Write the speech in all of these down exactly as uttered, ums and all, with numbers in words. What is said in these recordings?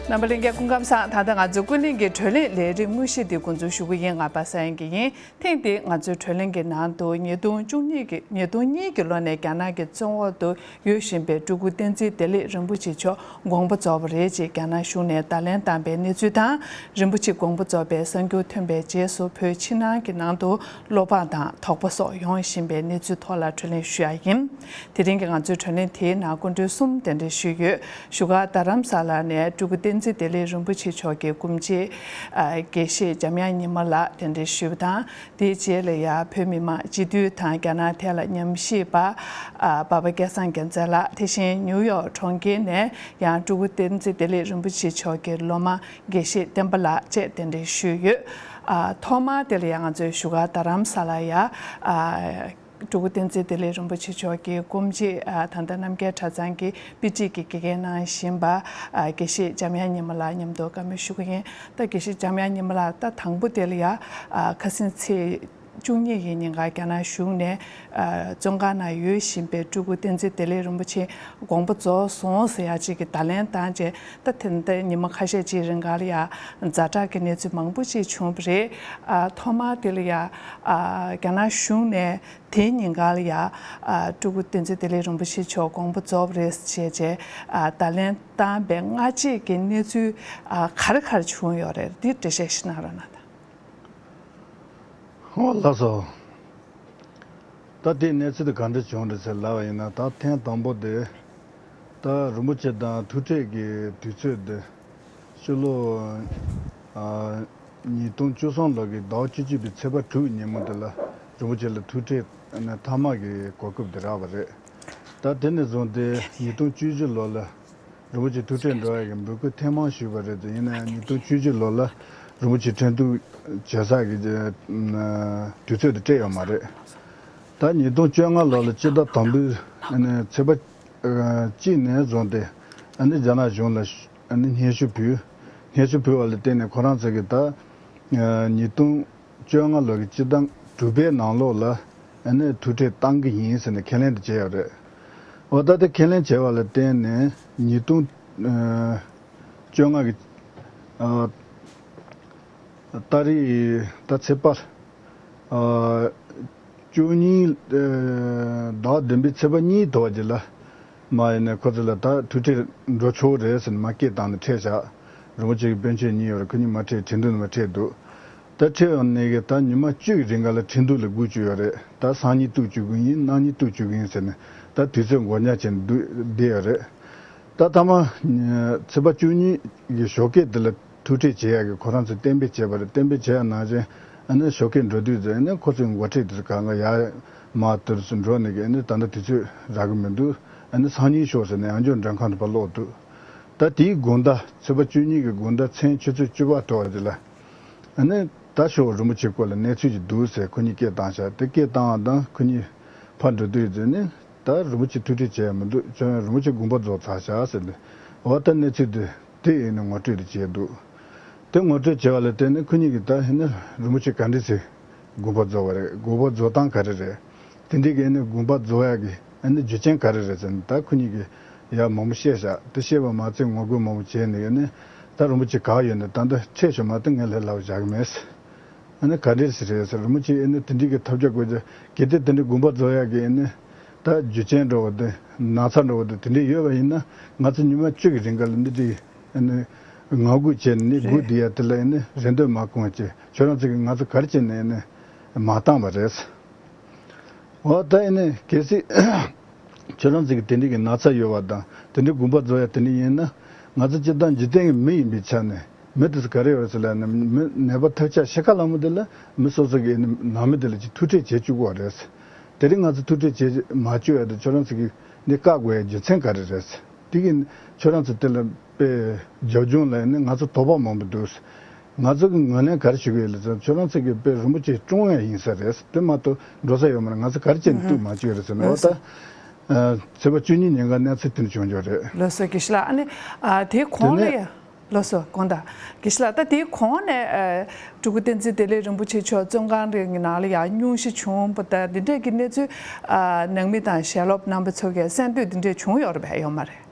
རྣམ་པ་ལྷན་རྒྱས་སྐུ་ཁམས་བཟང་། ད་ལྟ་ང་ཚོའི་ཀུན་གླེང་གི་བགྲོ་གླེང་ལས་རིམ་དངོས་གཞི་འདི་འགོ་འཛུགས་ཞུ་གི་ཡིན། ང་པ་སངས་དབྱངས་སྐྱིད་ཡིན། ཐེངས་འདིའི་ང་ཚོའི་བགྲོ་གླེང་གི་ནང་དུ་ཉིས་སྟོང་བཅུ་གཉིས་ཀྱི་ཉིས་སྟོང་གཉིས་ཀྱི་ལོ་ནས་རྒྱ་ནག་གི་བཙོན་འོག་ཏུ་ཡོད་བཞིན་པའི་སྤྲུལ་སྐུ་བསྟན་འཛིན་བདེ་ལེགས་རིན་པོ་ཆེ་མཆོག་དགོངས་པ་རྫོགས་པ་རེད་ཅེས་རྒྱ་ནག་གཞུང་ནས་བརྡ་ལན་བཏང་པའི་གནས་ཚུལ་དང་། རིན་པོ་ཆེ་དགོངས་པ་རྫོགས་པའི་གསར་འགྱུར་ཐོན་པའི་རྗེས་སུ་བོད་ཕྱི་ནང་གི་ནང་དུ་བློ་ཕམ་དང་དོགས་པ་སོགས་ཡོང་བཞིན་པའི་གནས་ཚུལ་ཐོག་ལ་བགྲོ་གླེང་ཞུ་ཡ་ཡིན། དེ་རིང་གི་ང་ཚོའི་བགྲོ་གླེང་དེའི་ནང་སྐུ་མགྲོན་གསུམ་གདན་འདྲེན་ཞུས་ཡོད། བཞུགས་སྒར་རྡ་རམ་ས་ལ་ནས་སྤྲུལ་སྐུ་བསྟན་འཛིན་བདེ་ལེགས་རིན་པོ་ཆེ་མཆོག་གི་སྐུ་མཆེད་ཨ་དགེ་བཤེས་འཇམ་དབྱངས་ཉི་མ་ལགས་གདན་འདྲེན་ཞུས་པ་དང་། དེའི་རྗེས་ལ་ཡང་བོད་མི་མང་སྤྱི་འཐུས་དང་རྒྱ་ནག་ཐད་ལ་ཉམས་ཞིབ་པ་ཨ་འབའ་པ་སྐལ་བཟང་རྒྱལ་མཚན་ལགས། དེ་བཞིན་ནིའུ་ཡོག་གྲོང་ཁྱེར་ནས་ཡང་སྤྲུལ་སྐུ་བསྟན་འཛིན་བདེ་ལེགས་རིན་པོ་ཆེ་མཆོག་གི་སློབ་མ་དགེ་བཤེས་བསྟན་པ་ལགས་བཅས་གདན་འདྲེན་ཞུས་ཡོད། ཨ་ཐོག་མར་དེ་ལ་ཡང་ང་ཚོའི་བཞུགས་སྒར་རྡ་རམ་ས་ལ་ཡ་ཨ་སྤྲུལ་སྐུ་བསྟན་འཛིན་བདེ་ལེགས་རིན་པོ་ཆེ་མཆོག་གི་སྐུ་མཆེད་ཨ་ད་ལྟ་རྣམ་རྒྱལ་གྲྭ་ཚང་གི་དཔེ་ཁྲིད་ཀྱི་དགེ་རྒན་གནང་བཞིན་པ་ཨ་དགེ་བཤེས་འཇམ་དབྱངས་ཉི་མ་ལགས་མཉམ་དུ་བཀའ་མོལ་ཞུ་གི་ཡིན། ད་དགེ་བཤེས་འཇམ་དབྱངས་ཉི་མ་ལགས། ད་དང་པོ་དེ་ལ་ཡ་ཨ་ཁ་སང་ཚེས་བཅུ་གཉིས་ཡིན་ཉིན་ཀ་རྒྱ་ནག་གཞུང་ནས་ཨ་བཙོན་ཁང་ནང་ཡོད་བཞིན་པའི་སྤྲུལ་སྐུ་བསྟན་འཛིན་བདེ་ལེགས་རིན་པོ་ཆེ་དགོངས་པ་རྫོགས་སོང་ཟེར་ཡ་གཅིག་གི་བརྡ་ལན་བཏང་རྗེས། ད་དེ་འདྲ་ཉི་མ་ཁ་ཤས་ཅིག་རིང་ག་ལ་ཡ་ཛ་དྲག་གི་གནས་ཚུལ་མང་པོ་ཅིག་བྱུང་བ་རེད། ཨ་ཐོག་མར་དེ་ལ་ཡ་ཨ་རྒྱ་ནག་གཞུང་ནས་དེ་ཉིན་ག་ལ་ཡ་ཨ་སྤྲུལ་སྐུ་བསྟན་འཛིན་བདེ་ལེགས་རིན་པོ་ཆེ་མཆོག་དགོངས་པ་རྫོགས་པ་རེད་ཟེར་བྱས་རྗེས་ཨ་བརྡ་ལན་བཏང་པའི་སྔ་རྗེས་ཀྱི་གནས་ཚུལ་ཨ་ག་རེ་ག་རེ་བྱུང་ཡོད་རེད། འདི་འགྲེལ་བཤད་ཞིག་གནང་རོགས་གནང་དང་། ཨོ་ལགས་སོ། ད་དེའི་གནས་ཚུལ་དེ་ག་འདྲ་བྱུང་རེད་ཟེར་ལབ་པ་ཡིན་ན། ད་ཐེངས་དང་པོ་དེ་ད་རིན་པོ་ཆེ་དང་ཐུག་འཕྲད་ཀྱི་དུས་ཚོད་དེ་ཕྱི་ལོ་ཨ་ཉིས་སྟོང་བཅུ་གསུམ་ལོ་གི་ཟླ་བ་བཅུ་གཅིག་པའི་ཚེས་པ་དྲུག་ཉིན་མོ་དེ་ལ་རིན་པོ་ཆེ་ལ་ཐུག་འཕྲད་ནས་མཐའ་མ་གི་གོ་སྐབས་དེ་རག་པ་རེད། ད་དེ་ནས་བཟུང་སྟེ་ཉིས་སྟོང་བཅུ་བཞི་ལོ་ལ་རིན་པོ་ཆེ་ཐུག་འཕྲད་འགྲོ་ཡ་གི་འབོད་སྐུལ་ཐེངས་མང་ཞུས་པ་རེད་དེ། ཡིན་ན་ཡང་ཉིས་སྟོང་བཅུ་བཞི་ལོ་ལ་རིན་པོ་ཆེ་འཕྲད་འདུག་བྱེད་ས་གི་དུས་ཚོད་དེ་སྤྲད་ཡོད་མ་རེད། ད་ཉིས་སྟོང་བཅོ་ལྔ་ལོ་ལ་སྤྱི་ཟླ་དང་པོའི་ཚེས་པ་གཅིག་ནས་བཟུང་སྟེ་ཨ་ནི་རྒྱ་ནག་གཞུང་ལ་ཨ་ནི་སྙན་ཞུ་ཕུལ། སྙན་ཞུ་ཕུལ་བ་ལ་བརྟེན་ནས་ཁོ་རང་ཚོ་གིས་ད་ཉིས་སྟོང་བཅོ་ལྔ་ལོ་གི་སྤྱི་ཟླ་དྲུག་པའི་ནང་ལོགས་ལ་ཨ་ནི་ཐུག་འཕྲད་བཏང་གི་ཡིན་ཟེར་ནས་ཁས་ལེན་དེ་བྱས་ཡོད་རེད། འོ་ད་དེ་ཁས་ལེན་བྱས་པ་ལ་བརྟེན་ནས་ཉིས་སྟོང་བཅོ་ལྔ་གི་ཨ་ཏ་རིག་ད་ཚེས་པ་ཨ་བཅུ་གཉིས་ཨ་ཟླ་བདུན་པའི་ཚེས་པ་གཉིས་དོ་བ་རྗེས་ལ་མ་ཡིན་ནས་ཁོ་ཚོ་ལ་ད་ཐུག་འཕྲད་འགྲོ་ཆོག་རེད་ཟེར་ནས་མ་སྐད་བཏང་ནས་འཕྲད་བཞག་རིན་པོ་ཆེ་གི་སྤུན་མཆེད་གཉིས་ཡོད་རེད། ཁོ་གཉིས་མ་འཕྲད། འཕྲད་འདུག་ནས་མ་འཕྲད་འདུག་ད་འཕྲད་ཡོང་ནས་གི་ད་ཉི་མ་བཅུ་གི་རིང་ག་ལ་འཕྲད་འདུག་ལ་སྒུག་བཅུག་ཡོད་རེད། ད་སང་ཉིན་གཏུག་བཅུག་གི་ཡིན། གནངས་ཉིན་གཏུག་བཅུག་གི་ཡིན་ཟེར་ནས་ད་དུས་ཚོད་འགོར་འགྱངས་བྱས་ནས་འདུག་བསྡད་ཡོད་རེད། ད་མཐའ་མ་ཚེས་པ་བཅུ་གཉིས་གི་ཞོགས་ཀས་དེ་ལ་ཐུག་འཕྲད་བྱེད་ཡག་གི་ཁོ་རང་ཚོས་གཏན་འབེབས་བྱས་པ་རེད། གཏན་འབེབས་བྱས་ཡག་ནང་བཞིན་ཨ་ནི་ཞོགས་ཀས་འགྲོ་དུས་ཚོད་ཨ་ནི་ཁོ་ཚོའི་འགོ་ཁྲིད་དེ་ཚོ་གང་ག་ཡར་མར་དེ་ཚོ་འགྲོ་ནས་གི་ཨ་ནི་ད་ལྟ་དུས་ཚོད་རག་གི་མི་འདུག་ཨ་ནི་སང་ཉིན་ཤོག་ཟེར་ནས་ཡང་བསྐྱར་མགྲོན་ཁང་དུ་ཕར་ལོག་འདུག་ད་དེའི་དགོང་དག་ཚེས་པ་བཅུ་གཉིས་ཀྱི་དགོང་དག་མཚན་ཆུ་ཚོད་བཅུ་པ་ཐོག་དེ་ལ་ཨ་ནི་ད་ཞོགས་རིན་པོ་ཆེའི་སྐོར་ལ་གནས་ཚུལ་ཅིག་འདུག་ཟེར་ཁོ་གཉིས་སྐད་བཏང་ཤག་དེ་སྐད་བཏང་བ་དང་ཁོ་གཉིས་ཕར་འགྲོ་དུས་ཚོད་ནི་ད་རིན་པོ་ཆེ་ཐུག་འཕྲད་བྱས་མི་འདུག་ཁྱོད་རང་རིན་པོ་ཆེ་དགོངས་པ་རྫོགས་ཚར་ཤག་ཟེར་ནས། འོ་ད་གནས་ཚུལ་དེ་དེ་ཡིན་ནས་ངོ་སྤྲོད་དེ་བྱས་འདུག་དེ་ངོ་སྤྲོད་བྱས་པ་ལ་བརྟེན་ནས་ཁོ་གཉིས་ཀྱིས་ད་ཧེ་ནས་རིན་པོ་ཆེ་ག་འདྲ་ཟེར་དགོངས་པ་རྫོགས་པ་རེད། དགོངས་པ་རྫོགས་སྟངས་ག་རེ་རེད། དེ་འདྲའི་གི་ཨ་ནི་དགོངས་པ་རྫོགས་ཡག་གི་ཨ་ནི་རྒྱུ་རྐྱེན་ག་རེ་རེད་ཟེར་ནས་ད་ཁོ་གཉིས་ཀྱིས་ཡར་མང་པོ་བཤད་བཞག་དེ་བཤད་པ་མ་ཚད་ངོ་རྒོལ་མང་པོ་བྱས་ནས་ཨ་ནི་ད་རིན་པོ་ཆེ་ག་ཡོད་ནས་ད་ལྟ་འཕྲད་ཤོག་མ་གཏོགས་ངས་ལྷད་ལྷག་བཞག་གི་མེད། ཨ་ནི་ག་འདྲས་ཞིག་རེད་ཟེར། རིན་པོ་ཆེ་ཨ་ནི་དེ་འདྲའི་གི་ཐབས་བརྒྱ་བཀོལ་རྒྱུ་གལ་ཏེ་དེ་འདྲའི་དགོངས་པ་རྫོགས་ཡག་གི་ཨ་ནི་ད་རྒྱུ་རྐྱེན་འདྲ་བོ་དེ་ན་ཚ་འདྲ་བོ་དེ་དེ་འདྲས་ཡོད་པ་ཡིན་ན་ང་ཚོ་ཉི་མ་བཅུ་གི་རིང་ག་ལ་འདི་འདྲའི་ཨ་ནི་ངང་སྒུག་བྱས་ནས་ནི་སྒུག་བསྡད་ཡ་དེ་ལ་ཨ་ནི་རེ་འདུན་མ་སྐོང་བྱས་ཁྱོད་རང་ཚོ་གིས་ང་ཚོ་ག་རེ་བྱས་ནས་ཨ་ནི་མ་བཏང་བ་རེད། འོ་ད་ཨ་ནི་གལ་སྲིད་ཁྱོད་རང་ཚོ་གི་དེ་འདྲའི་གི་ན་ཚ་ཡོད་པ་དང་དེ་འདྲའི་དགོངས་པ་རྫོགས་ཡ་དེ་འདྲ་ཡིན་ན་ང་ཚོ་སྤྱིར་བཏང་འཇིག་རྟེན་གི་མི་ཡིན་པའི་ཆ་ནས་མི་དེ་ཚོ་ག་རེ་ཡོད་ཟེར་ལབ་ན་མི་ནད་པ་ཐབས་ཆག་ཤི་ཁ་ལ་མོ་དེ་ལ་མི་སོ་སོ་གི་ནང་མི་དེ་ལ་ཅིག་ཐུག་འཕྲད་བྱེད་བཅུག་གི་རེད། དེ་རིང་ང་ཚོ་ཐུག་འཕྲད་བྱེད་མ་བཅུག་ཡ་དེ་ཁྱོད་རང་ཚོ་གི་འདི་བཀག་དགོས་ཡ་རྒྱུ་མཚན་ག་རེ་རེད། དེ་གི་ཁྱོད་རང་ཚོ་དེ་ལ་དཔེ་རྒྱབ་ལྗོངས་ལ་ནི་ང་ཚོ་དོགས་པ་མང་པོ་འདུག་ང་ཚོ་གི་ངོས་ནས་ག་རེ་ཞུ་གི་ཡོད་ལ་ཟེར་ན་ཁྱོད་རང་ཚོ་གི་དཔེ་རིན་པོ་ཆེ་བཀྲོངས་ཡ་ཡིན་ས་རེད། དེ་མ་གཏོགས་འགྲོ་ས་ཡོད་མ་རེད། ང་ཚོ་ག་རེ་བྱས་ནས་གཏུག་མ་བཅུག་ཡ་རེད་ཟེར་ནས། འོ་ད་ཚེས་པ་བཅུ་གཉིས་ཉིན་ཀ་གནས་ཚུལ་དེ་འདྲ་བྱུང་ཡོད་རེད། ལགས་སོ་དགེ་བཤེས་ལགས། ཨ་ནི་ཨ་དེའི་གོང་ལ་ཡ། ལགས་སོ་དགོངས་དག་དགེ་བཤེས་ལགས། ད་དེའི་གོང་ནས་ཨ་སྤྲུལ་སྐུ་བསྟན་འཛིན་བདེ་ལེགས་རིན་པོ་ཆེ་མཆོག་བཙོན་ཁང་རེ་གི་ནང་ལ་ཡང་སྙུང་གཞི་བྱུང་བ་དང་འདི་འདྲས་ཀྱི་གནས་ཚུལ་ཨ་ནང་མི་དང་ཞལ་སློབ་རྣམ་པ་ཚོ་གིས་གསན་ཐོས་འདི་འདྲས་བྱུང་ཡོད་རེད་པས། ཡོད་མ་རེད།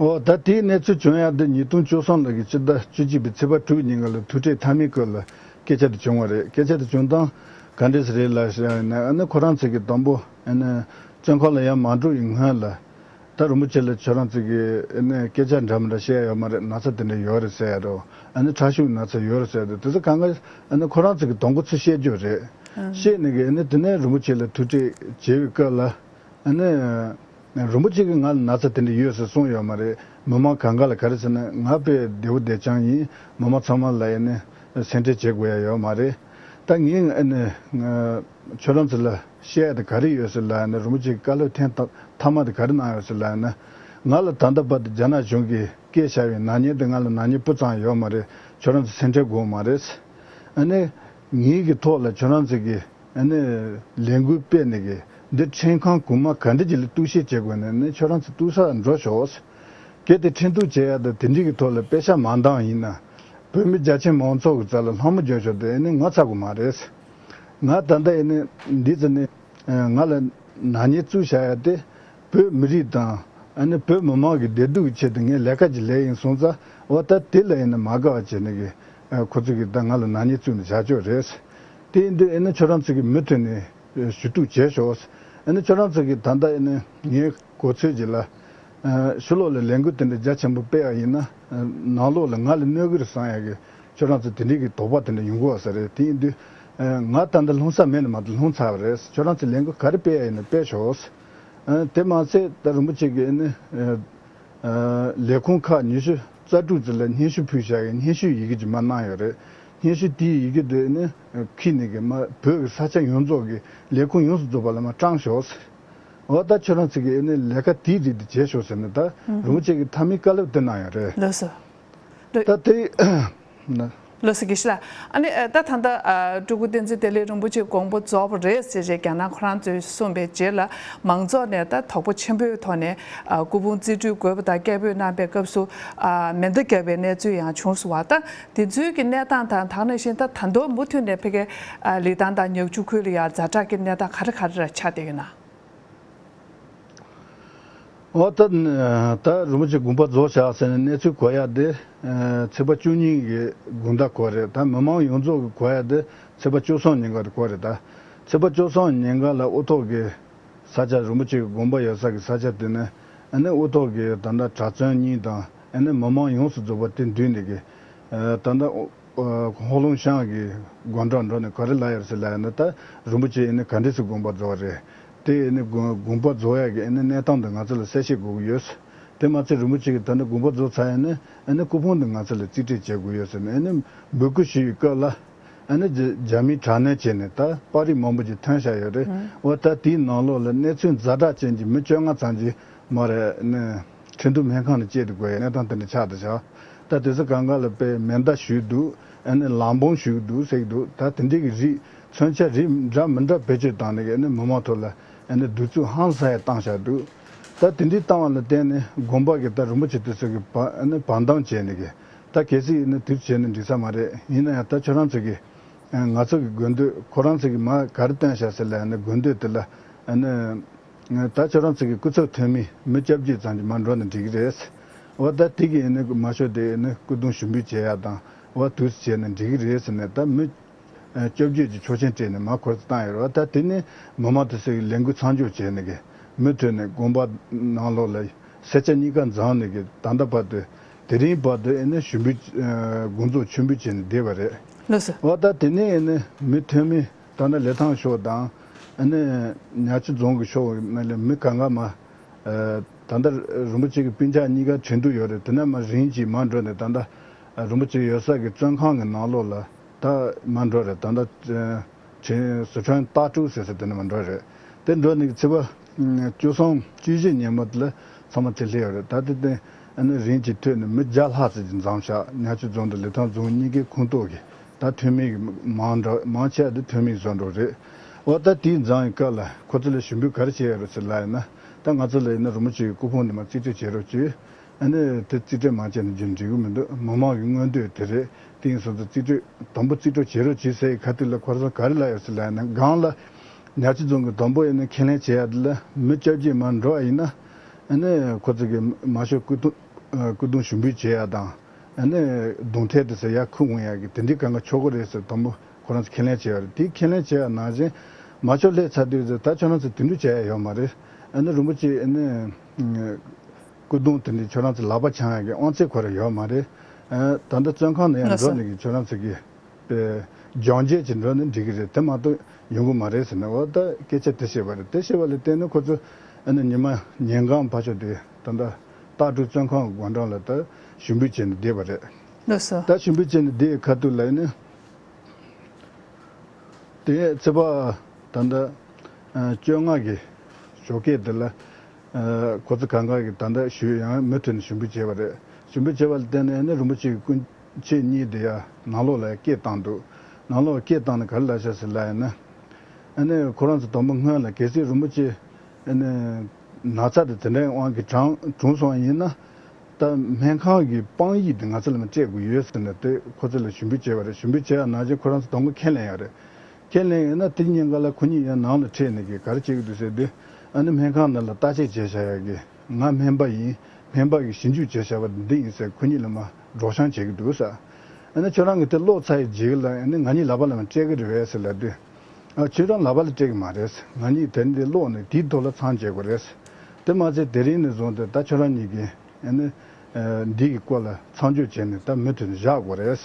འོ་ད་དེའི་གནས་ཚུལ་བྱུང་ཡག་དེ་ཉིས་སྟོང་བཅུ་གསུམ་ལོ་གི་ཕྱི་ཟླ་བཅུ་གཅིག་པའི་ཚེས་པ་དྲུག་ཉིན་ག་ལ་ཐུག་འཕྲད་མཐའ་མའི་སྐོར་ལ་སྐད་ཆ་དེ་བྱུང་བ་རེད། སྐད་ཆ་དེ་བྱུང་སྟངས་ག་འདྲས་རེད་ལབ་ཡིན་ན། ཨ་ནི་ཁོ་རང་ཚོ་གི་དང་པོ་ཨ་ནི་བཙོན་ཁང་ལ་ཡར་མ་འགྲོ་བའི་སྔོན་ལ། ད་རིན་པོ་ཆེ་ལ་ཁྱོད་རང་ཚོ་གི་ཨ་ནི་སྐད་ཆ་འདྲ་མི་འདྲ་བཤད་ཡོད་མ་རེད། ན་ཚ་དེ་འདྲ་ཡོད་རེད་ཟེར་ཡ་རོ། ཨ་ནི་ཁྲག་ཤུགས་ན་ཚ་ཡོད་རེད་ཟེར་ཡ་དེ་དེ་ཚོ་གང་ག་ཨ་ནི་ཁོ་རང་ཚོ་གི་དང་པོ་ཚུར་བཤད་རྒྱུ་རེད། བཤད་ནས་གི་ཨ་ནི་དེ་ནས་རིན་པོ་ཆེ་ལ་ཐུག་འཕྲད་བྱས་པའི་སྐབས་ལ། ཨ་ནི། རིན་པོ་ཆེ་གིས་ང་ལ་ན་ཚ་དེ་འདྲ་ཡོད་ཟེར་གསུངས་ཡོད་མ་རེད། མི་མང་གང་ག་ལ་ག་རེ་ཟེར་ན་ང་དཔེ་བདེ་པོ་བདེ་རྐྱང་ཡིན། མི་མང་ཚང་མ་ལ་ཨ་ནི་སེམས་ཁྲལ་བྱེད་དགོས་ཡ་ཡོད་མ་རེད། ད་ངས་ཨ་ནི་ཁྱོད་རང་ཚོ་ལ་བཤད་ཡ་དེ་ག་རེ་ཡོད་ཟེར་ལབ་ན། རིན་པོ་ཆེ་གིས་བཀའ་སློབ་ཐེངས་མཐའ་མ་དེ་ག་རེ་གནང་ཡོད་ཟེར་ལབ་ན། ང་ལ་ད་ལྟ་བར་དུ་རྒྱ་ནག་གཞུང་གིས་བཀལ་བཞག་པའི་ནག་ཉེས་དེ་ང་ལ་ནག་ཉེས་སྤུ་ཙམ་ཡོད་མ་རེད། ཁྱོད་རང་ཚོ་སེམས་ཁྲལ་དགོས་མ་རེད། ཨ་ནི་ངེད་ཀྱི་ཐོག་ལ་ཁྱོད་རང་ཚོ་གིས། ཨ་ནི་ལས་འགུལ་སྤེལ་ནས་གི་འདི་ཁྲིམས་ཁང་གོང་མ་ག་འདྲ་ཅིག་ལ་གཏུག་བཤེར་བྱེད་དགོས་ནས་ནི་ཁྱོད་རང་ཚོ་གཏུག་ས་འགྲོ་ཤོག། གལ་ཏེ་ཁྲིམས་གཏུག་བྱེད་ཡ་དང་དེ་འདྲའི་གི་ཐོག་ལ་དཔེ་ཆ་མ་འདང་ཡིན་ན། བོད་མི་རྒྱ་ཆེ་མང་ཚོགས་ཀྱི་རྩ་ལ་ལྷ་མོ་རྒྱག་ཤོག་དེ་ཨ་ནི་ངོ་ཚ་དགོས་མ་རེད། ང་ད་ལྟ་ཨ་ནི་འདི་ཚོ་ནི་ང་ལ་ནག་ཉེས་བཙུགས་བཞག་ཡ་དེ། བོད་མི་རིགས་དང་ཨ་ནི་བོད་མི་མང་གི་བདེ་སྡུག་གི་ཆེད་དུ་ངས་ལས་ཀ་ཅིག་ལས་ཡིན་སོང་ཙང་། འོ་ད་དེ་ལ་ཡིན་ན་མ་དགའ་བ་བྱས་ནས་གི་ཁོ་ཚོ་གིས་ད་ང་ལ་ནག་ཉེས་བཙུགས་ནས་བཞག་ཆོག་རེད། དེ་ཡིན་དུས་ཨ་ནི་ཁྱོད་རང་ཚོ་གིས་མུ་མཐུད་ནས་ཞུ་གཏུག་བྱས་ཤོག། ཨ་ནི་ཁྱོད་རང་ཚོ་གིས་ད་ལྟ་ཨ་ནི་ངའི་གོ་ཚོད་ཅིག་ལ་ཕྱི་ལོགས་ལ་ལས་འགུལ་དེ་འདྲ་རྒྱ་ཆེན་པོ་སྤེལ་བ་ཡིན་ན། ནང་ལོགས་ལ་ང་ལ་གནོད་གི་རེད་བསམ་ཡ་གི་ཁྱོད་རང་ཚོ་དེ་འདྲའི་གི་དོགས་པ་དེ་འདྲ་ཡོང་གི་ཡོད་ས་རེད། དེ་ཡིན་དུས་ང་ད་ལྟ་ལྷུང་ས་མེད་ནས་མ་གཏོགས་ལྷུང་ཚར་བ་རེད། ཁྱོད་རང་ཚོ་ལས་འགུལ་ག་རེ་སྤེལ་ཡ་ཡིན་ན་སྤེལ་ཤོག། ཨ། དེ་མ་ཚད་ད་རིན་པོ་ཆེ་གིས་ནི། ཨ། ལས་ཁུངས་ཁག་ཉི་ཤུ་རྩ་དྲུག་ཙམ་ལ་སྙན་ཞུ་ཕུལ་བཞག་གི་སྙན་ཞུའི་ཡི་གེ་ཅིག་མར་གནང་ཡོད་རེད། སྙན་ཞུ་དེའི་ཡི་གེ་དེ་ནི་འཁྱེར་ནས་གི་མར་བོད་ཀྱི་ས་ཆ་ཡོངས་རྫོགས་ཀྱི་ལས་ཁུངས་ཡོངས་སུ་རྫོགས་པ་ལ་མར་བཀྲམ་ཤོག་ཟེར། འོ་ད་ཁྱོད་རང་ཚོ་གིས་ནི་ལས་ཀ་དེའི་རིགས་དེ་བྱས་ཤོག་ཟེར་ནས། ད་རིན་པོ་ཆེ་གིས་མཐའ་མའི་བཀའ་སློབ་དེ་གནང་ཡོད་རེད། ལགས་སོ། ད་དེ། ལགས་སོ། དགེ་བཤེས་ལགས། ཨ་ནི་ཨ། ད་ད་ལྟ་ཨ། སྤྲུལ་སྐུ་བསྟན་འཛིན་བདེ་ལེགས་རིན་པོ་ཆེ་དགོངས་པ་རྫོགས་པ་རེད་ཟེར་བྱས་རྒྱ་ནག་ཁོ་རང་ཚོས་གསུངས་པའི་རྗེས་ལ། མང་ཚོགས་ནས་ད་དོགས་པ་ཆེན་པོའི་ཐོག་ནས་ཨ། སྐུ་ཕུང་རྩིས་སྤྲོད་དགོས་པ་དང་སྐད་འབོད་གནང་པའི་སྐབས་སུ་ཨ། མེ་མདའ་བརྒྱབ་པའི་གནས་ཚུལ་ཡང་བྱུང་སོང་བ། ད་དེ་ཚོའི་གི་གནས་སྟངས་དང་། དེ་ནང་བཞིན་ད་ད་དུང་མུ་མཐུད་ནས་ཕ་གིའི་ཨ། ལི་ཐང་དང་ཉག་ཆུ་ཁུལ་ལ་ཡང་ཛ་དྲག་གི་གནས་སྟངས་ག་རེ་ག་རེ་ཆགས་བསྡད་ཡོད་ན། འོ་ད། ད་རིན་པོ་ཆེ་དགོངས་པ་རྫོགས་བཞག་ཟེར་ནས་གནས་ཚུལ་གོ་ཡ་དེ། ཚེས་པ་བཅུ་གཉིས་ཀྱི་དགོང་དག་གོ་རེད། ད་མི་མང་ཡོངས་རྫོགས་ཀྱིས་གོ་ཡ་དེ་ཚེས་པ་བཅུ་གསུམ་ཉིན་ག་རེ་གོ་རེད། ད་ཚེས་པ་བཅུ་གསུམ་ཉིན་ག་ལ་དབུ་ཐོག་གི་ས་ཆ། རིན་པོ་ཆེ་གི་དགོངས་པ་ཡོད་ས་གི་ས་ཆ་དེ་ནས་ཨ་ནི་དབུ་ཐོག་གི་ད་ལྟ་གྲྭ་བཙུན་གཉིས་དང་། ཨ་ནི་མི་མང་ཡོངས་སུ་རྫོགས་པ་དེ་འདུས་ནས་གི་ད་ལྟ། ཧོ་ལུང་ཤང་གི་སྒང་དྲུག་འགྲོ་ནས་ག་རེ་ལབ་ཡོད་ཟེར་ལབ་ཡོད་ན། ད་རིན་པོ་ཆེ་ཨ་ནི་ག་འདྲས་སེ་དགོངས་པ་རྫོགས་རེད། དེ་ཨ་ནི་དགོངས་དགོངས་པ་རྫོགས་ཡག་གི་ཨ་ནི་གནས་སྟངས་དེ་ང་ཚོ་ལ་གསལ་བཤད་དགོས་ཀྱི་ཡོད། དེ་མ་ཚད་རིན་པོ་ཆེ་གིས་ད་ནི་དགོངས་པ་རྫོགས་ཚར་ཡ་ནི་ཨ་ནི་སྐུ་ཕུང་དེ་ང་ཚོ་ལ་རྩིས་སྤྲོད་བྱེད་དགོས་ཡོད་ཟེར་ནས། ཨ་ནི་འབོད་སྐུལ་ཞུས་པའི་སྐབས་ལ་ཨ་ནི་རྒྱ་རྒྱ་མིའི་དྲག་གནོན་བྱས་ནས་ད་པར་རིས་མང་པོ་ཅིག་ཐོན་བཞག་ཡོད་རེད། འོ་ད་དེའི་ནང་ལོགས་ལ་གནས་ཚུལ་ཛ་དྲག་ཅན་གྱི་མི་བཅོ་ལྔ་ཙམ་གྱིས་མར་ཨ་ནི། ཁྲིན་ཏུའུ་སྨན་ཁང་ནས་བསྐྱལ་དུ་དགོས་ཡ་གནས་སྟངས་དེ་འདྲ་ཆགས་བསྡད་ཤག། ད་དེ་ཚོ་གང་ག་ལ་དཔེ་མེ་མདའ་གཞུས་འདུག། ཨ་ནི་ལག་འབོམ་གཞུས་འདུག་ཟེར་གྱི་འདུག། ད་དེ་འདྲའི་གི་རིགས་མཚོན་ཆ་རིགས་འདྲ་མི་འདྲ་བེད་སྤྱོད་བཏང་ནས་ཨ་ནི་མི་མང་ཐོག་ལ་ཨ་ནི་གདུག་རྩུབ་ཧང་སང་ཡ་བཏང་བཞག་འདུག། ད་དེ་འདྲའི་བཏང་བ་ལ་བརྟེན་ནས་དགོངས་པ་གི་ད་རིན་པོ་ཆེ་དེ་ཚོ་གི་བ་ཨ་ནི་བར་འདུམ་བྱས་ནས་གི། ད་གལ་སྲིད་ཨ་ནི་དེ་བྱས་ན་འགྲིག་ས་མ་རེད། ཡིན་ན་ཡང་ད་ཁྱོད་རང་ཚོ་གི་ང་ཚོ་གི་དགོས་འདོད། ཁོ་རང་ཚོ་གི་མར་ག་རེ་བཏོན་བཞག་ཟེར་ལབ་ཡ་ན། དགོས་འདོད་དེ་ལ་ཨ་ནི། ད་ཁྱོད་རང་ཚོ་གི་སྐུ་ཚབ་འཐུས་མི་མི་བཅོ་བརྒྱད་ཙམ་གྱིས་མར་འགྲོ་ན་འགྲིག་གི་རེད། འོ་ད་དེ་གི་ཨ་ནི་མང་ཤོས་དེ་ཨ་ནི་སྐུ་གདུང་ཞུ་འབུལ་བྱེད་ཡ་དང་། འོ་དེ་ཚོ་བྱས་ན་འགྲིག་གི་རེད་ཟེར་ནས། ད་མི་བཅོ་བརྒྱད་ཀྱིས་ཆོག་མཆན་སྤྲད་ནས་མར་ཁོ་ཚོ་བཏང་ཡོད་རེད། འོ་ད་དེ་ནི་མི་མང་དེ་ཚོ་གི་ལས་འགུལ་མཚམས་འཇོག་བྱས་ནས་གི་མུ་མཐུད་ནས་དགོན་པ་ནང་ལོགས་ལ་ས་ཆ་གཉིས་ཀ་འཛོམས་ནས་གི་ད་ལྟ་བར་དུ། དེ་རིང་བར་དུ་ཨ་ནི་ཞུ་འབུལ། ཨ། དགོངས་རྫོགས་མཆོད་འབུལ་བྱས་ནས་བསྡད་པ་རེད། ལགས་སོ། འོ་ད་དེ་ནས་ཨ་ནི་མི་འཐུས་མི་ད་ལྟ་ལི་ཐང་ཤོག་དང་། ཨ་ནི་ཉག་ཆུ་རྫོང་གི་ཤོག་ནས་ལ་མི་གང་ག་མར། ཨ། ད་ལྟ་རིན་པོ་ཆེ་གི་སྤུན་ཀྱག་གཉིས་ཀ་ཁྲིན་ཏུའུ་ཡོད་རེད། དེ་ནས་མར་རིམ་གྱིས་མར་འགྲོ་ནས་ད་ལྟ་རིན་པོ་ཆེ་ཡོད་ས་གི་བཙོན་ཁང་གི་ནང་ལོགས་ལ་ད་མར་འགྲོ་རེད། ད་ལྟ། ཨ། ཁྲིན། སི་ཁྲོན་ཏ་ཀྲུའུ་ཟེར་ས་དེ་ནས་མར་འགྲོ་རེད། དེ་འགྲོ་ནས་ཚེས་པ་བཅུ་གསུམ་བཅུ་བཞི་ཉིན་མོ་དེ་ལ་ཚང་མ་ཕྱིར་སླེབས་ཡོད་རེད། ད་དེ་དེ་ཨ་ནི་རིམ་གྱིས་ཐོན་ནས་མི་བརྒྱ་ལྷག་ཙམ་ཅིག་འཛོམས་ཤག། ཉག་ཆུ་རྫོང་དང་ལི་ཐང་རྫོང་གཉིས་ཀའི་ཁོངས་གཏོགས་ཀྱི་ད་འཐུས་མི་གི་མང་འདྲ། མང་ཆེ་བ་དེ་འཐུས་མི་བཟོ་འདྲ་རེད། འོ་ད་དེའི་འཛོམས་ཡི་སྐབས་ལ་ཁོ་ཚོ་ལ་ཞུ་འབུལ་ག་རེ་བྱས་ཡོད་རེད་ཟེར་ལབ་ཡིན་ན། ད་ང་ཚོ་ལ་ཡིན་ན་རིན་པོ་ཆེ་གི་སྐུ་ཕུང་འདི་མར་རྩིས་སྤྲོད་བྱེད་རོགས་བྱོས། ཨ་ནི་དེ་རྩིས་སྤྲོད་མ་བྱས་ན་རྒྱུན་འགྲིག་གི་མི་འདུག། མི་མང་གི་མངོན་འདོད་དེ་རེད། དེ་ཡིན་སོང་ཙང་རྩིས་སྤྲོད། དང་པོ་རྩིས་སྤྲོད་བྱེད་རོགས་བྱེད་ཟེར་ཡི་ཁ་ཐུག་ལ་ཁོ་རང་ག་རེ་ལབ་ཡོད་ཟེར་ལབ་ན། སྒང་ལ་ཉག་ཆུ་རྫོང་གི་དང་པོ་ཡིན་ན་ཁས་ལེན་བྱེད་ཡ་དེ་ལ་མི་བཅོ་བརྒྱད་མར་འགྲོ་བ་ཡིན་ན། ཨ་ནི་ཁོ་ཚོ་གི་མང་ཤོས་སྐུ་ཐུག། ཨ་སྐུ་གདུང་ཞུགས་འབུལ་བྱེད་ཡ་དང་། ཨ་ནི་གདུང་ཐལ་དེ་ཚོ་ཡར་ཁུར་འོང་ཡ་གི་དེ་འདྲའི་གང་ག་ཆོག་གི་རེད་ཟེར་དང་པོ་ཁོ་རང་ཚོ་ཁས་ལེན་བྱས་པ་རེད། དེ་ཁས་ལེན་བྱས་པ་ནང་བཞིན་མ་ཆོག་སླེབས་ཚར་དུས་ཚོད་ད་ཁྱོད་རང་ཚོ་དེ་འདྲ་བྱས་ཡ་ཡོད་མ་རེད། ཨ་ནི་རིན་པོ་ཆེ་ཨ་ནི་སྐུ་གདུང་དེ་འདྲའི་ཁྱོད་རང་ཚོ་ལག་པ་འཆང་ཡ་གི་དབང་ཚད་ཁོ་རང་ཡོད་མ་རེད། ཨ་ད་ལྟ་བཙོན་ཁང་ནང་ཡང་ལགས་འགྲོ་སོ། ནས་གི་ཁྱོད་རང་ཚོ་གི་པའི་སྦྱོང་བྱེད་ཀྱི་འགྲོ་ནི་འགྲིག་གི་རེད། དེ་མ་གཏོགས་ཡོང་གི་མ་རེད་ཟེར་ནས་འོ་ད་སྐད་ཆ་དེ་བཤད་པ་རེད། དེ་བཤད་པ་ལ་བརྟེན་ནས་ཁོ་ཚོ་ཨ་ནི་ཉི་མ་ཉིན་གང་ཕར་ཕྱོགས་དེ་ད་ལྟ་སྟག་གྲོ་བཙོན་ཁང་གི་སྒོ་འགྲམ་ལ་ད་ཞུགས་འབུལ་བྱས་ནས་བསྡད་པ་རེད། ལགས་སོ། ད་ཞུགས་འབུལ་བྱས་ནས་བསྡད་ཡོད་ཁ་ཐུག་ལ་ཨ་ནི་དེ་ཚེས་པ་ད་ལྟ་ཨ་བཅོ་ལྔ་གི་ཞོགས་ཀས་དེ་ལ། ཨ་ཁོ་ཚོ་གང་ག་གིས་ད་ལྟ་ཞུ་ཡང་མུ་མཐུད་ནས་ཞུགས་འབུལ་བྱས་པ་རེད། ཞུགས་འབུལ་བྱས་པ་ལ་བརྟེན་ནས་ཨ་ནི་རིན་པོ་ཆེ་གི་སྐུ་མཆེད་གཉིས་དེ་ཡང་ནང་ལོགས་ལ་སྐད་བཏང་འདུག་ནང་ལོགས་སྐད་བཏང་ནས་ག་རེ་ལབ་ཤག་ཟེར་ལབ་ཡིན་ན། ཨ་ནི་ཁོ་རང་ཚོ་དང་པོ་སྔོན་ལ་གལ་སྲིད་རིན་པོ་ཆེ་ཨ་ནི་ན་ཚ་དེ་དེ་འདྲའི་དབང་གིས་གྲང་གྲོངས་སོང་ཡིན་ན། ད་སྨན་ཁང་གི་དཔང་ཡིག་དེ་ང་ཚོ་ལ་མ་སྤྲད་དགོས་ཡོད་ཟེར་ནས་དེ་ཁོ་ཚོ་ལ་ཞུགས་འབུལ་བྱས་པ་རེད། ཞུགས་འབུལ་བྱས་པ་ནང་བཞིན་ཁོ་རང་ཚོ་དང་པོ་ཁས་ལེན་ཡོད་རེད། ཁས་ལེན་ཡོད་ན་དེ་ཉིན་ག་ལ་ཁོ་གཉིས་ཡང་ནང་ལ་ཁྲིད་ནས་གི་ག་རེ་བྱེད་ཀྱི་འདུག་ཟེར་དུས། ཨ་ནི་སྨན་ཁང་ནང་ལ་བརྟག་དཔྱད་བྱས་བཞག་ཡ་གི་ང་སྨན་པ་ཡིན། སྨན་པ་གིས་ཞིབ་འཇུག་བྱས་བཞག་པ་འདི་ཡིན་ཟེར་ཁོ་གཉིས་ལ་མར་སྒྲོག་སྦྱང་བྱེད་ཀྱི་འདུག་ཟེར། ཨ་ནི་ཁྱོད་རང་གི་དེ་ཀློག་ཚར་ཡི་རྗེས་ལ་ཨ་ནི་ང་གཉིས་ལག་པ་ལ་མར་སྤྲད་ཀྱི་རེད་པས་ཟེར་ལབ་དུས། ཨ་ཁྱོད་རང་ལག་པ་ལ་སྤྲད་ཀྱི་མ་རེད། ང་གཉིས་དེ་འདི་ཀློག་ནས་དེའི་ཐོག་ལ་མཚམས་བཅད་དགོས་རེད། དེ་མ་ཚད་དེ་རིང་ནས་བཟུང་སྟེ་ད་ཁྱོད་རང་གཉིས་ཀྱིས་ཨ་ནི་ཨ་འདི་གི་སྐོར་ལ་མཚམས་འཇོག་བྱས་ནས་ད་མུ་མཐུད་ནས་བཞག་དགོས་རེད།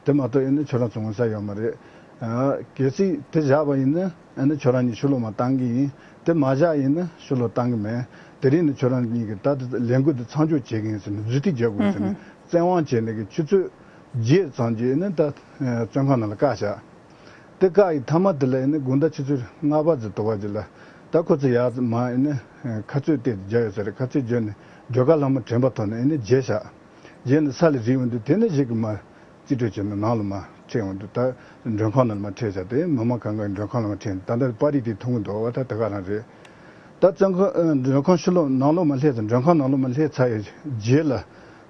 དེ་མ་གཏོགས་ཨ་ནི་ཁྱོད་རང་ཚོ་འོང་ས་ཡོད་མ་རེད། ཨ་གལ་སྲིད་དེ་བཞག་པ་ཡིན་ན་ཨ་ནི་ཁྱོད་རང་གཉིས་ཕྱི་ལོགས་མར་བཏང་གི་ཡིན། དེ་མ་བཞག་ཡིན་ན་ཕྱི་ལོགས་བཏང་གི་མེད། དེ་རིང་ནས་ཁྱོད་རང་གཉིས་ཀྱིས་ད་ལས་འགུལ་འདི་མཚམས་འཇོག་བྱེད་ཀྱི་ཡིན་ཟེར་ནས་རྫུས་ཏིག་རྒྱག་དགོས་ཟེར་ནས་བཙན་དབང་བྱས་ནས་གི་ཆུ་ཚོད་བརྒྱད་ཙམ་གྱི་ཨ་ནི་ད་ཨ་བཙོན་ཁང་ནང་ལ་བཀག་བཞག་དེ་བཀག་ཡི་མཐའ་མ་དེ་ལ་ཨ་ནི་དགོང་དག་ཆུ་ཚོད་ལྔ་པ་ཙམ་དོག་པ་ཅིག་ལ་ད་ཁོ་ཚོ་ཡར་མར་ཨ་ནི་ཁ་རྩོད་ཏོག་ཙམ་བརྒྱབ་ཡོད་ས་རེད། ཁ་རྩོད་བརྒྱབ་ནས་སྒྲོལ་དཀར་ལྷ་མོ་དྲན་པ་ཐོག་ནས་ཨ་ནི་བརྗེད་བཞག་བརྗེད་ནས་ས་ལ་རིལ་ཡོང་དུས་དེ་ནས་གཞིས་ཀྱི་མར་རྩིས་སྤྲོད་བྱས་ནས་ནང་ལ་མར་ཁྲིད་ཡོང་དུས་ད་མགྲོན་ཁང་ནང་ལ་མར་ཁྲིད་བཞག་དེ་མི་མང་གང་ག་མགྲོན་ཁང་ལ་མར་ཁྲིད་ད་ལྟ་པར་རིས་དེ་མཐོང་གི་འདུག་བ། ད་དེ་ག་རང་རེད། ད་བཙོན་ཁང་ཨ་མགྲོན་ཁང་ཕྱི་ལོགས་ནང་ལོགས་མར་སླེབས་ཚར། མགྲོན་ཁང་ནང་ལོགས་མར་སླེབས་ཚར་ཡི་རྗེས་ལ་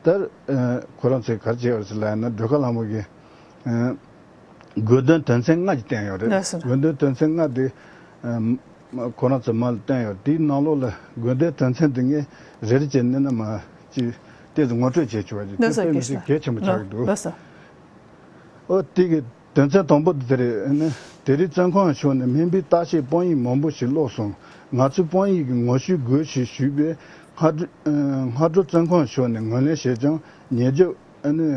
ད་ཨ་ཁོ་རང་ཚོས་ག་རེ་བྱས་པ་རེད་ཟེར་ལབ་ཡིན་ན་སྒྲོལ་དཀར་ལྷ་མོ་གིས་ཨ། དགོས་འདུན་དོན་ཚན་ལྔ་ཞིག་བསྟན་ཡོད་རེད། ལགས་སོ། དགོས་འདུན་དོན་ཚན་ལྔ་དེ་ཨ་ཁོ་རང་ཚོ་མར་བསྟན་ཡོད། དེའི་ནང་ལོགས་ལ་དགོས་འདུན་དོན་ཚན་དེ་ངས་རེ་རེ་བྱས་ནས་ན་མ་ཅིག་ཏོག་ཙམ་ངོ་སྤྲོད་བྱས་ཆོག་པ་ཅིག་ལགས་སོ། དེ་དཔེ་མི་སྲིད་གལ་ཆེན་པོ་ཆགས་ཀྱི་འདུག་ལགས་སོ། ཨོ་དེ་གི་དོན་ཚན་དང་པོ་དེ་རེད། ཨ་ནི་དེ་རིང་བཙོན་ཁང་ཕྱོགས་ནས་སྨན་པའི་བརྟག་དཔྱད་དཔང་ཡིག་མང་པོ་ཞིག་བླུགས་སོང་། ང་ཚོས་དཔང་ཡིག་གི་ངོ་བཤུས་དགོས་ཞེས་ཞུས་པས་སྔ་དྲོ་ཨ་སྔ་དྲོ་བཙོན་ཁང་ཕྱོགས་ནས་ངོས་ལེན་བྱས་ཀྱང་ཉེས་འགྱུར་ཨ་ནི།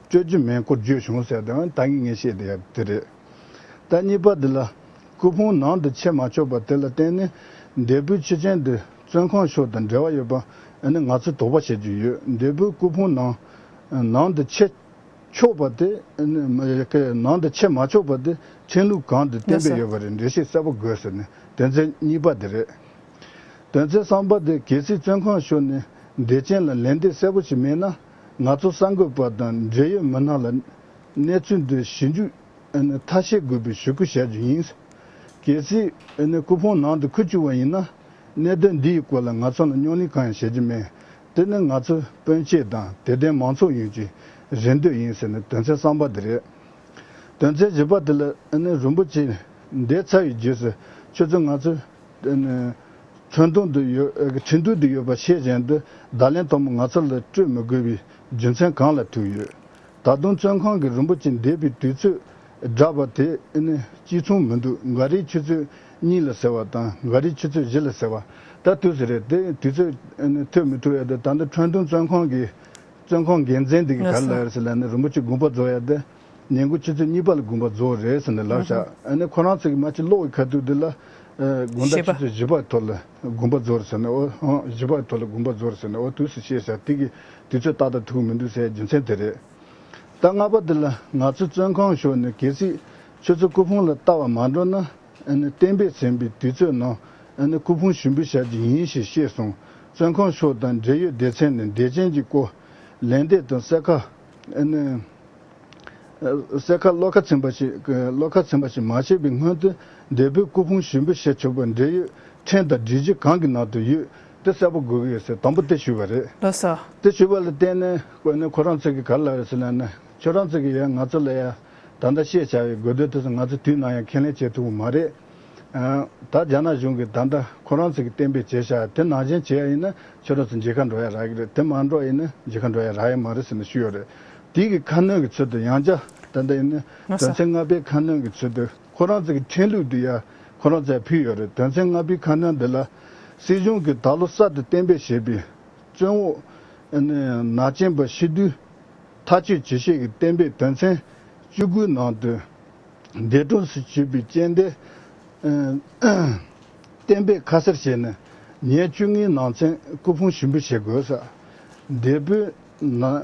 སྤྲོད་རྒྱུ་མིན་སྐོར་བརྗོད་བྱུང་ཟེར་དང་ད་གིན་ངས་བཤད་དེ་ཡ་དེ་རེད། ད་གཉིས་པ་འདི་ལ་སྐུ་ཕུང་ནང་དུ་ཁྱེར་མ་ཆོག་པ་དེ་ལ་བརྟེན་ནས་འདས་པོའི་ཁྱི་ཆེན་འདི་བཙོན་ཁང་ཕྱོགས་དང་འབྲེལ་བ་ཡོད་པ་ཨ་ནི་ང་ཚོས་དོགས་པ་བྱེད་རྒྱུ་ཡོད། འདས་པོའི་སྐུ་ཕུང་ནང་ནང་དུ་ཁྱེར་ཆོག་པ་དེ་ཨ་ནི་ནང་དུ་ཁྱེར་མ་ཆོག་པ་དེ་ཁྲིམས་ལུགས་གང་དུ་གཏན་འབེབས་ཡོད་པ་རེད། འགྲེལ་བཤད་གསལ་པོ་དགོས་ཟེར་ནས་དོན་ཚན་གཉིས་པ་དེ་རེད། དོན་ཚན་གསུམ་པ་དེ་གལ་སྲིད་བཙོན་ཁང་ཕྱོགས་ནས་འདས་རྐྱེན་ལ་ལན་འདེབས་གསལ་པོ་ཞིག་མེད་ན་ང་ཚོ་གསར་འགོད་པ་དང་འབྲེལ་ཡོད་མི་སྣ་ལ་གནས་ཚུལ་འདི་ཞིབ་འཇུག་ཐ་ཤལ་དགོས་པའི་ཞུ་སྐུལ་བྱ་རྒྱུ་ཡིན། གལ་སྲིད་སྐུ་ཕུང་ནང་དུ་འཁུར་བཅུག་པ་ཡིན་ན་གནད་དོན་འདི་ཡི་སྐོར་ལ་ང་ཚོ་ལ་རྙོག་གླེང་གང་ཡང་བྱེད་རྒྱུ་མེད། དེ་ནི་ང་ཚོ་སྤུན་མཆེད་དང་དད་ལྡན་མང་ཚོགས་ཡོངས་ཀྱི་རེ་འདོད་ཡིན་ཟེར་ནས་དོན་ཚན་གསུམ་པ་དེ་རེད། དོན་ཚན་བཞི་པ་དེ་ལ་ཨ་ནི་རིན་པོ་ཆེ་འདས་ཚར་བའི་རྗེས་སུ་ཁྱོད་ཚོ་ང་ཚོ་ཨ་ནི་ཁྲིན་ཏུའུ་དུ་ཡོད་ཨ་ཁྲིན་ཏུའུ་དུ་ཡོད་པ་ཤེས་བཞིན་དུ་བརྡ་ལན་དང་པོ་ང་ཚོ་ལ་སྤྲོད་མི་དགོས་པའི་རྒྱུ་མཚན་གང་ལ་ཐུག་ཡོད། ད་དུང་བཙོན་ཁང་གི་རིན་པོ་ཆེ་འདས་པའི་དུས་ཚོད་བསྒྲགས་པ་དེ་ཨ་ནི་གཅིག་མཚུངས་མི་འདུག་འགའ་རེས་ཆུ་ཚོད་གཉིས་ལ་ཟེར་བ་དང་འགའ་རེས་ཆུ་ཚོད་བཞི་ལ་ཟེར་བ། ད་དུས་སུ་རེད་དེ་དུས་ཚོད་ཨ་ནི་ཐོན་མི་ཐུབ་ཡ་དེ་ད་ལྟ་ཁྲིན་ཏུའུ་བཙོན་ཁང་གི་བཙོན་ཁང་འགན་འཛིན་འདི་གིས་ག་རེ་ལབ་ཡོད་ཟེར་ལབ་ན་རིན་པོ་ཆེ་དགོངས་པ་རྫོགས་ཡ་དེ་ཉིན་གུང་ཆུ་ཚོད་གཉིས་པ་ལ་དགོངས་པ་རྫོགས་རེད་ཟེར་ནས་ལབ་ཤག་ཨ་ནི་ཁོ་རང་ཚོ་གིས་མ་གཅིག་ཀློག་གི་ཁ་ཐུག་འདི་ལ་དགོང་དག་ཆུ་ཚོད་བཞི་པ་ཐོག་ལ་དགོངས་པ་རྫོགས་རེད་ཟེར་ནས་ཨོ་ཧོ་བཞི་པ་ཐོག་ལ་དགོངས་པ་རྫོགས་རེད་ཟེར་ནས་ཨོ་དུས་སུ་བཤད་ཤག་དེ་གི་དུས་ཚོད་ཏག་ཏག་ཐུག་གི་མི་འདུག་ཟེར་རྒྱུ་མཚན་དེ་རེད། ད་ལྔ་པ་འདི་ལ་ང་ཚོ་བཙོན་ཁང་ཕྱོགས་ནས་གལ་སྲིད་ཁྱོད་ཚོ་སྐུ་ཕུང་ལ་ལྟ་བ་མ་འགྲོ་ན། ཨ་ནི་གཏན་འབེབས་ཟིན་པའི་དུས་ཚོད་ནང་ཨ་ནི་སྐུ་ཕུང་ཞུགས་འབུལ་བྱ་རྒྱུ་ཡིན་ཞེས་བཤད་སོང་། བཙོན་ཁང་ཕྱོགས་དང་འབྲེལ་ཡོད་སྡེ་ཚན་ནས་འདས་རྐྱེན་གྱི་སྐོར་ལན་འདེབས་དང་གསལ་ཁ་ཨ་ནི་གསལ་ཁ་བློ་ཁ་ཚིམ་པ་ཞིག་བློ་ཁ་ཚིམ་པ་ཞིག་མ་བྱས་པའི་སྔོན་དུ་འདས་པོའི་སྐུ་ཕུང་ཞུགས་འབུལ་བྱེད་ཆོག་པར་འབྲེལ་ཡོད་ཁྲིམས་དང་སྒྲིག་གཞི་གང་གི་ནང་དུ་ཡོད་དེ་གསལ་པོ་དགོས་ཀྱི་ཡོད་ཟེར་དང་པོ་དེ་ཞུས་པ་རེད། ལགས་སོ། དེ་ཞུས་པ་ལ་བརྟེན་ནས་ཁོ་ནི་ཁོ་རང་ཚོ་གིས་ག་རེ་ལབ་རེད་ཟེར་ན་ནི་ཁྱོད་རང་ཚོ་གིས་ཡང་ང་ཚོ་ལ་ཡང་ད་ལྟ་བཤད་བྱ་བའི་དགོས་འདུན་དེ་ཚོ་ང་ཚོ་དུས་ནམ་ཡང་ཁས་ལེན་བྱེད་ཐུབ་ཀྱི་མ་རེད། ཨ། ད་རྒྱ་ནག་གཞུང་གིས་ད་ལྟ་ཁོ་རང་ཚོ་གིས་གཏན་འབེབས་བྱས་བཞག་དེ་ནང་བཞིན་བྱས་ཡིན་ན་ཁྱོད་རང་ཚོ་མཇལ་ཁ་འགྲོ་ཡ་རག་གི་རེད། དེ་མ་འགྲོ་ཡིན་ན་མཇལ་ཁ་འགྲོ་ཡ་རག་ཡ་མ་རེད་ཟེར་ནས་ཞུས་ཡོད་རེད། དེ་གི་ཁ་སྣོན་གྱི་ཚུལ་དུ་ཡང་བསྐྱར་ད་ལྟ་ཡིན་ན་ལགས་སོ། དོན་ཚན་ལྔ་པའི་ཁ་སྣོན་གྱི་ཚུལ་དུ་ཁོ་རང་ཚོ་གི་ཁྲིམས་ལུགས་དེ་ཡ་ཁོ་རང་ཚོས་ཕུལ་ཡོད་རེད། དོན་ཚན་ལྔ་པའི་ཁ་སྣོན་འདི་ལ་སྲིད་གཞུང་གིས་ད་ལོ་གསར་དུ་གཏན་འབེབས་བྱས་པའི་བཙོན་འོག་ནང་རྐྱེན་པ་ཕྱི་སྡོད་ཐག་གཅོད་བྱེད་ཆེད་ཀྱི་གཏན་འབེབས་དོན་ཚན་བཅུ་དགུའི་ནང་དུ་འདས་གྲོངས་སུ་གྱུར་པའི་རྐྱེན་འདས་གཏན་འབེབས་ཁ་གསལ་བྱས་ནས་ཉིན་བཅུ་ལྔའི་ནང་ཚུན་སྐུ་ཕུང་ཞུགས་འབུལ་བྱེད་དགོས་ས། འདས་པོའི་ནང་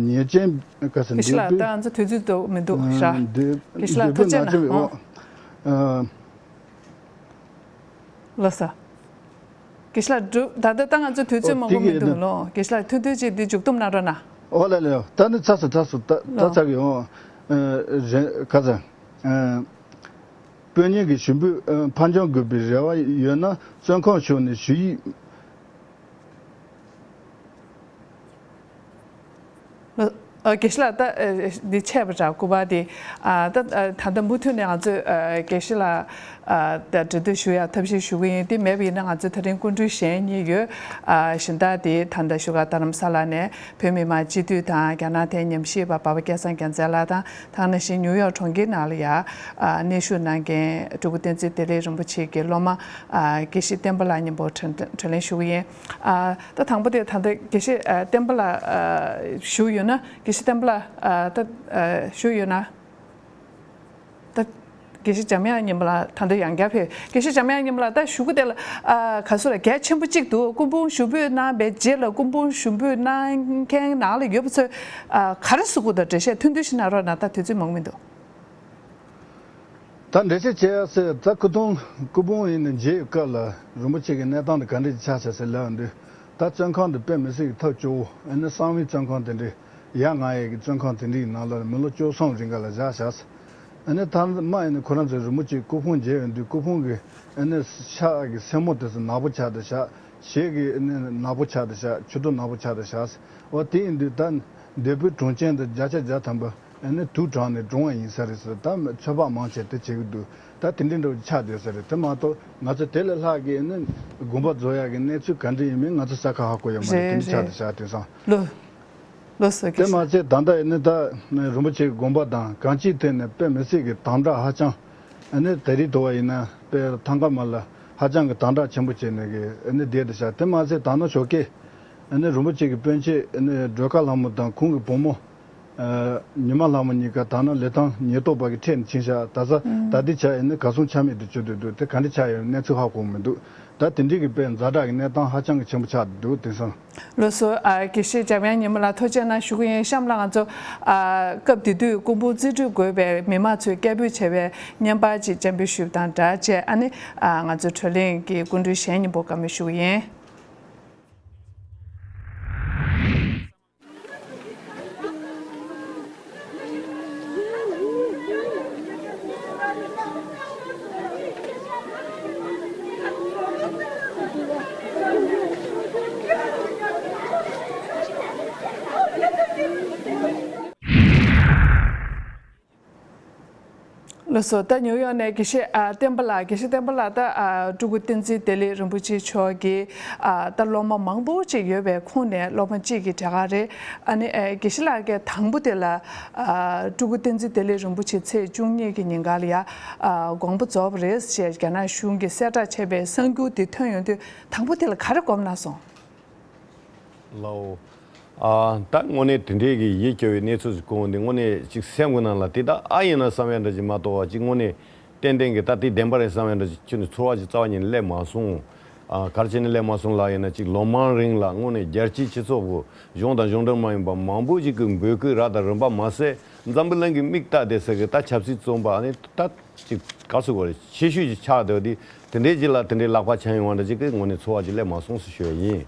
ཉེས་ཅན་ག་ས་དགེ་བཤེས་ལགས། འདས་ད་ང་ཚོ་དུས་ཚོད་དུ་མི་འདུག་ཤག་འདས་དགེ་བཤེས་ལགས་འདས་པོའི་ཐུགས་རྗེ་ནང་ཆེན་གནང་། ཨོ། ལགས་སོ། དགེ་བཤེས་ལགས་འགྲུབ། ད་ལྟ་ད་ང་ཚོ་དུས་ཚོད་ཨོ་མང་པོ་དེ་མི་གི་འདུག་ནི་ལོ། དགེ་བཤེས་ལགས་ཐུང་ཐུང་ཅིག་འདི་མཇུག་བསྡོམས་གནང་རོགས་གནང་། ཨོ་ལ་ལ་ཡོ། ད་ནི་ཚར་སོང་ཚར་སོང་། ད་ད་ལོ། ཚར་གི་ཡོང་། ཨ། རེད་ག་ཚ། ཨ། དཔོན་ཉིད་ཀྱི་ཞུ་འབོད་ཨ་ཕར་འགྱངས་དགོས་པའི་རེ་བ་ཡོད་ན་བཙོན་ཁང་ཕྱོགས་ནས་ཞུ་ཡིག་ཨ། དགེ་བཤེས་ལགས་ད་ཨ་འདི་ཆད་པ་འདྲ་སྐུ་པར་འདི། ཨ། ད་ཨ་ད་ལྟ་མུ་མཐུད་ནས་ང་ཚོས་ཨ་དགེ་བཤེས་ལགས་ཨ་ད་འབྲེལ་མཐུད་ཞུ་ཡ་ཐབས་ཤེས་ཞུ་གི་ཡིན། འདི་མེད་པ་ཡིན་ན་ང་ཚོའི་ད་རིང་སྐུ་མགྲོན་གཞན་གཉིས་ཡོད། ཨ། གཞན་དག་འདི་ད་ལྟ་བཞུགས་སྒར་རྡ་རམ་ས་ལ་ནས་བོད་མི་མང་སྤྱི་འཐུས་དང་རྒྱ་ནག་ཐད་ཉམས་ཞིབ་པ་འབའ་པ་སྐལ་བཟང་རྒྱལ་མཚན་ལགས་དང་། ད་ག་ནང་བཞིན་ནིའུ་ཡོག་གྲོང་ཁྱེར་ནང་ལ་ཡ་ཨ་གནས་བཞུགས་གནང་མཁན་སྤྲུལ་སྐུ་བསྟན་འཛིན་བདེ་ལེགས་རིན་པོ་ཆེ་གི་སློབ་མ་ཨ་དགེ་བཤེས་བསྟན་པ་ལགས་མཉམ་པོ་དྲན་དྲན་གསོ་ཞུ་གི་ཡིན། ཨ་ད་དང་པོ་དེ་ད་ལྟ་དགེ་བཤེས་ཨ་བསྟན་པ་ལགས་ཨ་བཞུགས་ཡོད་ན། དགེ་བཤེས་བསྟན་པ་ལགས་ཨ་ད་ཨ་བཞུགས་ཡོད་ན། ད་དགེ་བཤེས་འཇམ་དབྱངས་ཉི་མ་ལགས་ད་ལྟ་ཡང་བསྐྱར་ཕེབས། དགེ་བཤེས་འཇམ་དབྱངས་ཉི་མ་ལགས་ད་བཞུགས་སྒར་དེ་ལ་ཨ་ག་ཚོད་ལ་གལ་ཆེན་པོ་གཅིག་འདུག་སྐུ་ཕུང་ཞུགས་འབུལ་གནང་བའི་རྗེས་ལ་སྐུ་ཕུང་ཞུགས་འབུལ་གནང་མཁན་ནང་ལ་ཡོད་པ་ཚོས་ཨ་ག་རེ་གསུང་གི་འདུག་འགྲེལ་བཤད་ཐུང་ཐུང་ཞིག་གནང་རོགས་གནང་། ད་དུས་ཚོད་མང་པོ་མི་འདུག་ད་འགྲེལ་བཤད་བྱེད་ཡ་ཟེར་ད་སྐུ་ཐུང་སྐུ་ཕུང་ཡིན་ནའི་མཇལ་ཡི་སྐབས་ལ་རིན་པོ་ཆེ་གི་གནས་སྟངས་དེ་ག་འདྲ་ཅིག་ཆགས་ཤག་ཟེར་ལབ་ཡོང་དུས། ད་བཙོན་ཁང་དེ་དཔེ་མི་སྲིད་ཀྱི་ཐབས་སྐྱོ་བོ། ཨ་ནི་གསང་བའི་བཙོན་ཁང་དེ་འདྲའི་ཡ་ང་ཡི་གི་བཙོན་ཁང་དེ་འདྲའི་ནང་ལ་མི་ལོ་བཅུ་གསུམ་རིང་ག་ལ་བཞག་ཤག་ཨ་ནི་ཐ་མ་ཡིན་ནའི་ཁོ་རང་ཚོས་རིན་པོ་ཆེ་སྐུ་ཕུང་མཇལ་ཡོང་དུས་སྐུ་ཕུང་གི་ཨ་ནི་ཕྱག་གི་སེན་མོ་དེ་ཚོ་ནག་པོ་ཆགས་བསྡད་ཤག་ཞལ་གི་ཨ་ནི་ནག་པོ་ཆགས་བསྡད་ཤག་མཆུ་ཏོ་ནག་པོ་ཆགས་བསྡད་ཤག་འོ་དེ་ཡིན་དུས་ད་འདས་པོའི་དྲུང་ཆེན་དེ་བརྒྱ་ཆ་བརྒྱ་ཐམ་པ་ཨ་ནི་དུག་དྲངས་ནས་བཀྲོངས་པ་ཡིན་ས་རེད་ཟེར། ད་ཚོད་དཔག་མང་ཆེ་དེ་བྱེད་ཀྱི་འདུག་ད་དེ་འདྲའི་འདྲ་བོ་ཆགས་བསྡད་ས་རེད། དེ་མ་གཏོགས་ང་ཚོ་དེ་ལས་ལྷག་གི་ཨ་ནི་དགོངས་པ་རྫོགས་ཡག་གི་གནས་ཚུལ་ག་འདྲ་ཡིན་མིན་ང་ཚོ་གསལ་ཁ་ཧ་གོ་ཡོད་མ་རེད། དེ་རེད་འདྲ་ཆགས་རེད། བསྡད་ཤག་དེང་སང་། ལོ། ལགས་སོ། དེ་མ་ཚད་ད་ལྟ་ཡིན་ནི་ད་རིན་པོ་ཆེའི་དགོངས་པ་དང་གང་ཅིའི་ཐད་ནས་དཔེ་མི་སྲིད་ཀྱི་དམ་དྲག་ཧ་ཅང་། ཨ་ནི་ད་རེས་དུ་བ་ཡིན་ན་དཔེ་ཐང་ཀ་མ་ལ་ཧ་ཅང་གི་དམ་དྲག་ཆེན་པོ་བྱས་ནས་གི་ཨ་ནི་བསྡད་དེ་ཤག་དེ་མ་ཚད་ད་ནང་ཞོགས་ཀས་ཨ་ནི་རིན་པོ་ཆེ་གི་སྤུན་མཆེད་ཨ་ནི་སྒྲོལ་དཀར་ལྷ་མོ་དང་ཁོང་གི་བུ་མོ། ཨ། ཉི་མ་ལྷ་མོ་གཉིས་ཀ་ད་ནང་ལི་ཐང་ཉེན་རྟོག་པ་གི་ཁྲིད་ནས་ཕྱིན་ཤག་ད་ས་ད་ལྟའི་ཆ་ཨ་ནི་གར་སོང་ཆ་མེད་དུ་གྱུར་བསྡད་འདུག་དེ་ག་འདྲ་ཆགས་ཡོད་གནས་ཚུལ་ཧ་གོ་མི་འདུག་ད་དེ་འདྲའི་གི་དཔེ་ཛ་དྲག་གི་གནས་སྟངས་ཧ་ཅང་གི་ཆེན་པོ་ཆགས་འདུག་དེང་སང་། ལགས་སོ། ཨ། དགེ་བཤེས་འཇམ་དབྱངས་ཉི་མ་ལགས་ཐུགས་རྗེ་གནང་ཞུ་གི་ཡིན། གཤམ་ལ་ང་ཚོ་ཨ་སྐབས་དེ་དུས་སྐུ་ཕུང་རྩིས་སྤྲོད་དགོས་པའི་མི་མང་ཚོས་སྐད་འབོད་བྱས་པའི་བརྙན་པར་ཅིག་སྤྱན་འབུལ་ཞུས་པ་དང་སྦྲགས་བྱས། ཨ་ནི་ཨ་ང་ཚོ་བགྲོ་གླེང་གི་སྐུ་མགྲོན་གཞན་གཉིས་པོ་བཀའ་མོལ་ཞུ་གི་ཡིན། ལགས་སོ། ད་ནིའུ་ཡོག་ནས་དགེ་བཤེས་ཨ་བསྟན་པ་ལགས། དགེ་བཤེས་བསྟན་པ་ལགས་ད་ཨ་སྤྲུལ་སྐུ་བསྟན་འཛིན་བདེ་ལེགས་རིན་པོ་ཆེ་མཆོག་གི་ཨ་ད་སློབ་མ་མང་པོ་ཅིག་ཡོད་པའི་ཁོངས་ནས་སློབ་མ་གཅིག་གི་གྲས་ཁག་རེད། ཨ་ནི་ཨ་དགེ་བཤེས་ལགས་ཀྱིས་དང་པོ་དེ་ལ་ཨ་སྤྲུལ་སྐུ་བསྟན་འཛིན་བདེ་ལེགས་རིན་པོ་ཆེ་ཚེས་བཅུ་གཉིས་ཀྱི་ཉིན་ག་ལ་ཡ་ཨ་དགོངས་པ་རྫོགས་པ་རེད་ཞེས་རྒྱ་ནག་གཞུང་གིས་གསལ་བསྒྲགས་བྱས་པའི་གསར་འགྱུར་དེ་ཐོན་ཡོང་དུས་དང་པོ་དེ་ལ་ག་རེ་གོ་མ་གནང་སོང་། ལའོ། ཨ། ད་དངོས་གནས་དེ་འདྲའི་གི་ཡིད་སྐྱོ་བའི་གནས་ཚུལ་ཞིག་གོ་འོང་དུས་དངོས་གནས་ཅིག་སེམས་ཀྱི་ནང་ལ་དེ་ད་ཨ་ཡིན་ན་བསམ་ཡ་འདྲ་ཅིག་མ་གཏོགས་པ་ཅིག་དངོས་གནས་ཏན་ཏན་གི་ད་དེ་བདེན་པ་རེད་བསམ་ཡ་འདྲ་ཅིག་ཁྱོན་ནས་ཚོར་བ་ཅིག་རྩ་བ་ཉིད་ནས་སླེབས་མ་སོང་། ཨ། ག་རེ་བྱས་ནས་སླེབས་མ་སོང་ལབ་ཡིན་ན་ཅིག་ལོ་མང་རིང་ལ་དངོས་གནས་རྒྱལ་སྤྱིའི་སྤྱི་ཚོགས་ཀྱི་གཞུང་དང་གཞུང་འབྲེལ་མ་ཡིན་པ་མང་པོ་ཅིག་གི་འབོད་སྐུལ་ར་དང་རིམ་པ་མ་ཟད་འཛམ་བུ་གླིང་གི་མིག་ལྟ་བསྡད་ས་གི་ད་ཆབ་སྲིད་བཙོན་པ་ཨ་ནི་ད་ཅིག་ག་ཚོད་གོ་རེད་ཆེ་ཤོས་ཅིག་ཆགས་བསྡད་པ་དེ་དེ་འདྲའི་ཅིག་ལ་དེ་འདྲའི་ལག་པ་འཆང་ཡོང་བ་འདྲ་ཅིག་གི་དངོས་གནས་ཚོར་བ་ཅིག་སླེབས་མ་སོང་ཟེར་ཞུ་ཡ་ཡིན།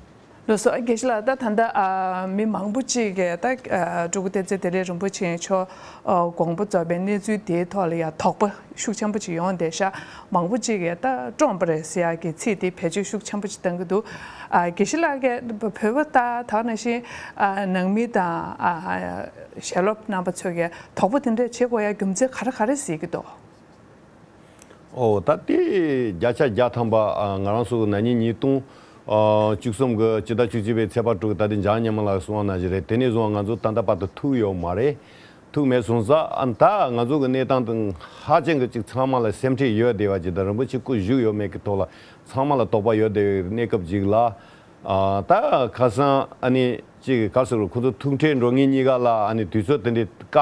ལགས་སོ། དགེ་བཤེས་ལགས་ད་ད་ལྟ་ཨ་མི་མང་པོ་ཅིག་གིས་ད་ཨ་སྤྲུལ་སྐུ་བསྟན་འཛིན་བདེ་ལེགས་རིན་པོ་ཆེ་མཆོག་ཨ་དགོངས་པ་རྫོགས་པའི་གནས་ཚུལ་དེའི་ཐོག་ལ་ཡང་དོགས་པ་ཤུགས་ཆེན་པོ་ཅིག་ཡོང་བསྡད་ཤག་མང་པོ་ཅིག་གིས་ད་བཀྲོངས་པ་རེད་ཟེར་ཡག་གི་ཚིག་དེ་བེད་སྤྱོད་ཤུགས་ཆེན་པོ་ཅིག་བཏང་གི་འདུག་ཨ་དགེ་བཤེས་ལགས་ཀྱིས་བོད་པ་ད་ད་ག་ནང་བཞིན་ཨ་ནང་མི་དང་ཨ་ཞལ་སློབ་རྣམ་པ་ཚོས་ཀྱིས་དོགས་པ་དེ་འདྲ་བྱེད་དགོས་ཡ་རྒྱུ་མཚན་ག་རེ་ག་རེ་གཟིགས་ཀྱི་འདུག་ཨོ་ད་དེ་བརྒྱ་ཆ་བརྒྱ་ཐམ་པ་ཨ་ང་རང་ཚོ་གི་ན་ནིང་ཉིས་སྟོང་ཨ་བཅུ་གསུམ་གི་ཕྱི་ཟླ་བཅུ་གཅིག་པའི་ཚེས་པ་དྲུག་ད་དེ་འཇམ་མཉམ་ལགས་གསུངས་པ་ནང་བཞིན་རེད། དེ་ནས་བཟུང་ང་ཚོ་ད་ལྟ་བར་དུ་ཐུག་ཡོད་མ་རེད། ཐུག་མེད་སོང་ཙང་ཨ་ད་ང་ཚོ་གི་གནས་སྟངས་དང་ཧ་ཅང་གི་ཅིག་ཚང་མ་ལ་སེམས་ཁྲལ་ཡོད་བསྡད་པ་ཅིག་དང་རིན་པོ་ཆེ་སྐུ་བཞུགས་ཡོད་མེད་ཀྱི་ཐོག་ལ་ཚང་མ་ལ་དོགས་པ་ཡོད་བསྡད་པའི་གནས་སྐབས་ཅིག་ལ། ཨ་ད་ཁ་སང་ཨ་ནི་ཅིག་ག་ཟེར་རོ་ཁོ་ཚོ་ཐུག་འཕྲད་འགྲོ་མཁན་གཉིས་ཀ་ལ་ཨ་ནི་དུས་ཚོད་དེ་འདྲའི་བཀག་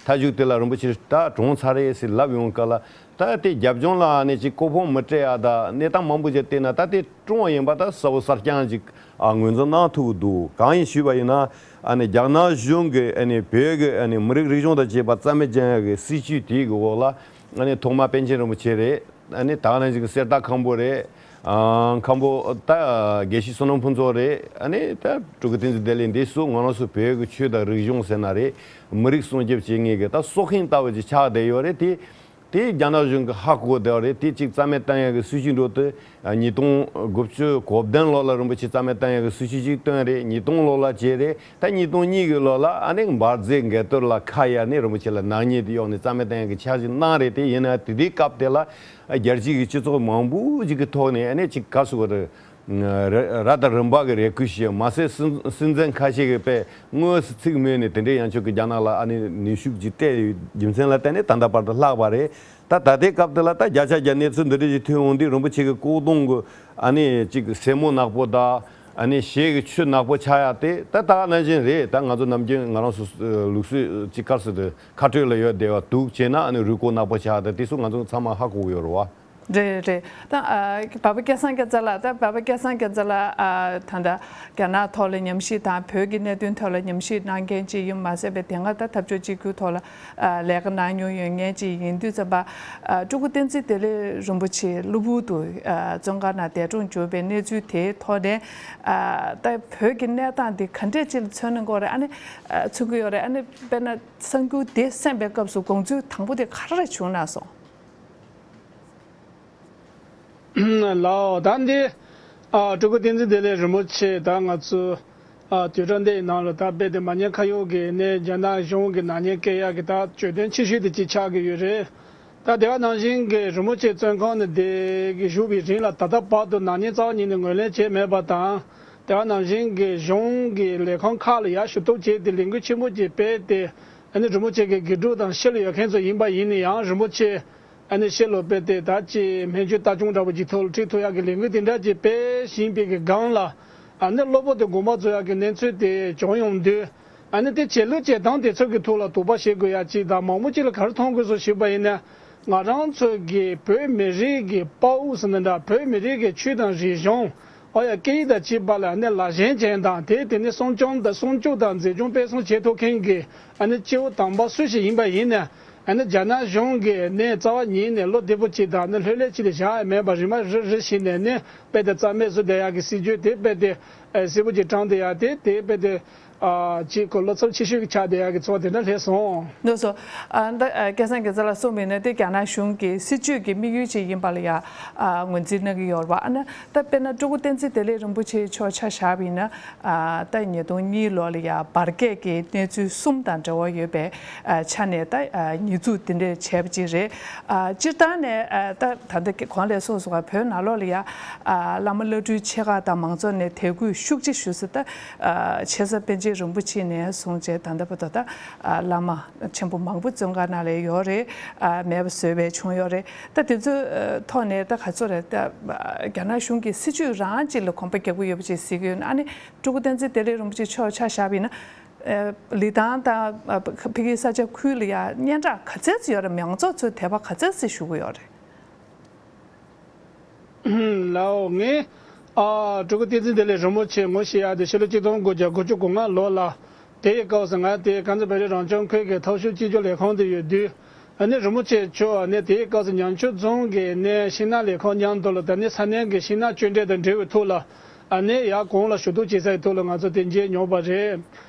མཐའ་མཇུག་དེ་ལ་རིན་པོ་ཆེ་ད་གྲོངས་ཚར་རེད་ཟེར་ལབ་ཡོང་སྐབས་ལ་ད་དེ་རྒྱབ་ལྗོངས་ལ་ཨ་ནི་ཅིག་ཀོ་ཕོང་མི་སྤྲད་ཡ་ད་གནས་སྟངས་མང་པོ་ཅིག་བལྟས་ན་ད་དེ་བཀྲོངས་པ་ཡིན་པ་ད་གསལ་པོ་གསལ་རྐྱང་ཅིག་ཨ་ངོས་འཛིན་གནང་ཐུབ་ཀྱི་འདུག་གང་ཡིན་ཞུས་པ་ཡིན་ན་ཨ་ནི་རྒྱ་ནག་གཞུང་གིས་ཨ་ནི་བོད་ཀྱི་ཨ་ནི་མི་རིགས་རིག་གཞུང་དང་བཅས་པ་རྩ་མེད་བཅོ་ཡ་གི་སྲིད་བྱུས་དེའི་གི་འོག་ལ་ཨ་ནི་ཐོག་མ་པཎ་ཆེན་རིན་པོ་ཆེ་རེད། ཨ་ནི་ད་ག་ནང་བཞིན་གསེར་རྟ་མཁན་པོ་རེད། ཨ་མཁན་པོ་ད་དགེ་བཤེས་བསོད་ནམས་ཕུན་ཚོགས་རེད། ཨ་ནི་ད་སྤྲུལ་སྐུ་བསྟན་འཛིན་བདེ་ལེགས་འདི་ཚོ་ང་རང་ཚོ་བོད་ཀྱི་ཆོས་དང་རིག་གཞུང་ཟེར་ན་རེད། མི་རིགས་སྲུང་སྐྱོབ་བྱེད་མཁན་གྱི་ད་སྲོག་ཤིང་ལྟ་བུ་ཅིག་ཆགས་བསྡད་ཡོད་རེད། དེ་དེ་རྒྱ་ནག་གཞུང་གིས་ཧ་གོ་བསྡད་པ་རེད། དེ་གཅིག་རྩ་མེད་བཏང་ཡག་གི་སྲིད་བྱུས་འགྲོ་དུས་ཉིས་སྟོང་དགུ་བཅུ་གོ་བདུན་ལོ་ལ་རིན་པོ་ཆེ་རྩ་མེད་བཏང་ཡག་གི་སྲིད་བྱུས་ཅིག་བཏོན་རེད། ཉིས་སྟོང་ལོ་ལ་བྱས་རེད། ད་ཉིས་སྟོང་གཉིས་ཀྱི་ལོ་ལ་ཨ་ནི་འབར་རྫས་འགས་གཏོར་ལ་ཁ་གཡར་ནས་རིན་པོ་ཆེ་ལ་ནག་ཉེས་དེ་གཡོགས་ནས་རྩ་མེད་བཏང་ཡག་གི་འཆར་གཞི་གནང་རེད། དེ་ཡིན་ན་དེ་དུས་སྐབས་དེ་ལ་རྒྱལ་སྤྱི་གི་སྤྱི་ཚོགས་མང་པོ་ཞིག་གི་ཐོག་ནས་ཨ་ནི་ཅིག་ག་ཟེར་དགོས་རེད། ར་ར་དང་རིམ་པ་གི་རེ་སྐུལ་བྱས། མ་ཟད་སྲིད་སྲིད་འཛིན་ཁ་ཤས་ཀྱིས་དཔེ་དངོས་སུ་ཚིག་སྨོས་ནས་དེ་འདྲའི་ཡང་ཆོག་གི་རྒྱ་ནག་ལ་ཨ་ནི་ནུས་ཤུགས་ཅིག་སྤྲད་ཡོད་རྒྱུ་མཚན་ལ་བརྟེན་ནས་ད་ལྟ་བར་དུ་ལྷག་པ་རེད། ད་ད་ལྟའི་སྐབས་དེ་ལ་ད་བརྒྱ་ཆ་བརྒྱ་གནས་ཚུལ་འདི་འདྲ་ཞིག་ཐོན་འོང་དུས་རིན་པོ་ཆེ་གི་ལྐོག་གཏོང་གི་ཨ་ནི་ཅིག་སེན་མོ་ནག་པོ་དང་ཨ་ནི་ཞལ་གྱི་ཆུ་ནག་པོ་ཆགས་ཡ་དེ་ད་ད་ག་ནང་བཞིན་རེད། ད་ང་ཚོ་ནམ་རྒྱུན་ང་རང་ཚོ་ལུགས་སྲོལ་ཅིག་ག་ཟེར་དུས་ཁ་སྤྲོད་ལ་ཡོད་བསྡད་པ་འདུག་བྱས་ན་ཨ་ནི་རུས་ཁོག་ནག་པོ་ཆགས་ཡ་དེ་དེ་ཚོ་ང་ཚོ་ཚང་མ་ཧ་གོ་གི་ཡོད་རེད་བ། རེད་རེད། ད་ཨ་བ་བ་སྐལ་བཟང་སྐལ་བཟང་ལགས། ད་བ་བ་སྐལ་བཟང་སྐལ་བཟང་ལགས། ཨ་ད་ལྟ་རྒྱ་ནག་ཐོག་ལ་ཉམས་ཞིབ་དང་བོད་ཀྱི་གནད་དོན་ཐོག་ལ་ཉམས་ཞིབ་གནང་མཁན་ཅིག་ཡིན་མ་ཟད་པའི་དེ་སྔ་ད་འཐབ་ཕྱོགས་གཅིག་གྱུར་ཐོག་ལ་ཨ་ལས་ཀ་གནང་མྱོང་ཡོད་མཁན་ཅིག་ཡིན་དུས་ཙམ་པ། ཨ་སྤྲུལ་སྐུ་བསྟན་འཛིན་བདེ་ལེགས་རིན་པོ་ཆེ་གློ་བུར་དུ་ཨ་བཙོན་ཁང་ནང་འདས་གྲོངས་གྱུར་པའི་གནས་ཚུལ་དེའི་ཐོག་ནས། ཨ་ད་བོད་ཀྱི་གནས་སྟངས་འདི་ག་འདྲས་ཅིག་ལ་མཚོན་གྱི་ཡོད་རེད། ཨ་ནི་ཨ་མཚོན་གྱི་ཡོད་རེད། ཨ་ནི་དཔེར་ན་གསར་འགྱུར་དེ་གསན་པའི་སྐབས་སུ་དགོངས་ཚུལ་དང་པོ་དེ་ག་རེ་བྱུང་ན་སོང་། ལའོ། ད་འདི་ཨ་སྤྲུལ་སྐུ་བསྟན་འཛིན་བདེ་ལེགས་རིན་པོ་ཆེ་ད་ང་ཚོ་ཨ་དུས་རབས་འདིའི་ནང་ལ་ད་རྦད་དེ་མ་ཉེས་ཁ་གཡོགས་ཀྱི་ནས་རྒྱ་ནག་གཞུང་གི་ནག་ཉེས་བཀལ་ཡག་གི་ད་གྱོད་དོན་ཆེ་ཤོས་དེ་གཅིག་ཆགས་ཀྱི་ཡོད་རེད། ད་དེ་ག་ནང་བཞིན་གྱི་རིན་པོ་ཆེ་བཙོན་ཁང་ནས་བསྡད་ཀྱི་བཞུགས་པའི་རིང་ལ་ད་ལྟ་བར་དུ་ནག་ཉེས་རྩ་བ་ཉིད་ནས་ངོས་ལེན་བྱས་མེད་པ་དང་། དེ་ག་ནང་བཞིན་གྱི་གཞུང་གི་ལས་ཁང་ཁག་ལ་ཡར་ཞུ་གཏུག་བྱས་ཏེ་ལས་འགུལ་ཆེན་པོ་ཅིག་སྤེལ་ཏེ་ཨ་ནི་རིན་པོ་ཆེ་གི་དགེ་ཕྲུག་དང་ཕྱི་ལ་ཡོད་མཁན་ཚོ་ཡིན་པ་ཡིན་ན་ཡང་རིན་པོ་ཆེ་ཨ་ནི་ཕྱི་ལོགས་སྤེལ་ཏེ་ད་ཅི་སྨན་བཅོས་ལྟ་སྐྱོང་འདྲ་པོ་ཅིག་ཐོག་ལ་ཁྲིད་ཐུབ་ཡག་གི་ལས་འགུལ་དེ་འདྲ་ཅིག་སྤེལ་བཞིན་པའི་གི་སྒང་ལ་ཨ་ནི་གློ་བུར་དུ་དགོངས་པ་རྫོགས་ཡག་གི་གནས་ཚུལ་དེ་བྱུང་ཡོང་དུས། ཨ་ནི་དེ་བྱེད་ལུགས་བྱེད་སྟངས་དེ་ཚོ་གི་ཐོག་ལ་དོགས་པ་བྱེད་དགོས་ཡ་གཅིག་དང་། མང་པོ་ཅིག་ལ་ག་རེ་མཐོང་དགོས་སོ་ཞུས་པ་ཡིན་ན། ང་རང་ཚོ་གི་བོད་མི་རིགས་ཀྱི་དཔའ་བོ་ཟེར་ན་འདྲ། བོད་མི་རིགས་ཀྱི་ཆོས་དང་རིག་གཞུང་། ཨོ་ཡ། སྐད་ཡིག་དང་བཅས་པ་ལ་ཨ་ནི་ལག་ལེན་ཅན་དང་། དེ་དེ་ནི་སྲུང་སྐྱོང་དང་སྲུང་སྐྱོབ་དང་འཛིན་སྐྱོང་སྤེལ་གསུམ་བྱེད་ཐུབ་མཁན་གྱི་ཨ་ནི་སྐྱེ་བོ་དམ་པ་སུ་ཞིག་ཡིན་པ་ཡིན་ན། ཨ་ནི་རྒྱ་ནག་གཞུང་གིས་ནི་རྩ་བ་ཉིད་ནས་བློ་བདེ་པོ་ཅིག་དང་ནི་ལྷོད་ལྷོད་ཅིག་ལ་བཞག་ཡ་མེད་པར་རིལ་མ་རིལ་རིལ་བྱས་ནས་ནི་རྦད་དེ་རྩ་མེད་བཟོ་བསྡད་ཡག་གི་སྲིད་ཇུས་དེ་རྦད་དེ་ཨ་གསལ་པོ་ཅིག་དྲངས་བསྡད་ཡ་དེ་དེ་རྦད་དེ། ཨ་ཅིག་གི་བློ་འཚབ་ཆེ་ཤོས་ཀྱི་ཆགས་བསྡད་ཡག་གི་ཚོར་བ་དེ་འདྲ་སླེབས་སོང་། ལགས་སོ། ཨ་ད་ཨ་སྐལ་བཟང་རྒྱལ་མཚན་ལགས་གསུངས་པ་ཡིན་ན་དེ་རྒྱ་ནག་གཞུང་གི་སྲིད་བྱུས་ཀྱི་དམིགས་ཡུལ་ཅིག་ཡིན་པ་ལ་ཡ་ཨ་ངོས་འཛིན་གནང་གི་ཡོད་རེད་པ། ཨ་ནི་ད་དཔེར་ན་སྤྲུལ་སྐུ་བསྟན་འཛིན་བདེ་ལེགས་རིན་པོ་ཆེ་མཆོག་ཆ་བཞག་པ་ཡིན་ན། ཨ་ད་ཉིས་སྟོང་གཉིས་ལོ་ལ་ཡ་འབར་གས་ཀྱི་གནས་ཚུལ་གསུམ་དང་འབྲེལ་བ་ཡོད་པའི་ཨ་ཆ་ནས་ད་ཨ་ཉེས་འཛུགས་དེ་འདྲ་བྱས་པ་ཅིག་རེད། ཨ་སྤྱིར་བཏང་ནས་ཨ་ད་ད་ལྟ་གོང་ལ་གསུངས་སོང་བ། བོད་ནང་ལོགས་ལ་ཡ་ཨ་བླ་མ་བླ་སྤྲུལ་ཆེ་ཁག་དང་མང་ཚོགས་ནས་དད་གུས་ཤུགས་ཆེ་ཞུ་ས་ད། ཨ་ཆེ་ས་པཎ་ཆེན་རིན་པོ་ཆེ་ནས་བཟུང་བྱས་ད་ལྟ་བར་དུ་ད་ཨ་བླ་མ་ཆེན་པོ་མང་པོ་བཙོན་ཁང་ནང་ལ་ཡོད་རེད། ཨ་མེད་པ་བཟོས་པའི་བྱུང་ཡོད་རེད། ད་དེ་ཚོའི་ཨ་ཐོག་ནས་ད་ག་ཚོད་རེད། ད་ཨ་རྒྱ་ནག་གཞུང་གི་སྲིད་བྱུས་རང་ཅིག་ལ་གོམ་པ་རྒྱག་གི་ཡོད་པ་ཅིག་གཟིགས་ཀྱི་ཡོད་ན། ཨ་ནི་སྤྲུལ་སྐུ་བསྟན་འཛིན་བདེ་ལེགས་རིན་པོ་ཆེ་མཆོག་ཆ་བཞག་པ་ཡིན་ན། ཨ་ལི་ཐང་དང་ཨ་ཕ་ཕ་གིའི་ས་ཆ་ཁུལ་ལ་ཡ་སྙན་གྲགས་ག་ཚད་ཅིག་ཡོད་རེད། མང་ཚོགས་ཚོས་དད་པ་ག་ཚད་ཅིག་ཞུ་གི་ཡོད་རེད། ལའོ། ངས་ཨ་སྤྲུལ་སྐུ་བསྟན་འཛིན་བདེ་ལེགས་རིན་པོ་ཆེ་ངོ་ཤེས་ཡག་དེ་ཕྱི་ལོ་ཆིག་སྟོང་དགུ་བརྒྱ་དགུ་བཅུ་གོ་ལྔ་ལོ་ལ། དེའི་སྐབས་སུ་ང་དེ་ཀན་ཚ་བོད་རིགས་རང་སྐྱོང་ཁུལ་གྱི་མཐོ་ཤོས་སྤྱི་སྤྱོད་ལས་ཁང་དུ་ཡོད་དུས། ཨ་ནི་རིན་པོ་ཆེ་མཆོག་ཨ་ནི་དེའི་སྐབས་སུ་ཉང་ཆུ་རྫོང་གི་ནས་ཤིང་ནགས་ལས་ཁང་མཉམ་དུ་ལ། ད་ནི་ས་གནས་ཀྱི་ཤིང་ནགས་གཅོད་འབྲེག་དང་འབྲེལ་བའི་ཐོག་ལ་ཨ་ནི་ཡར་གོང་ལ་ཞུ་གཏུག་བྱེད་སའི་ཐོག་ལ་ང་ཚོ་དེ་མཇལ་མྱོང་བ་རེད།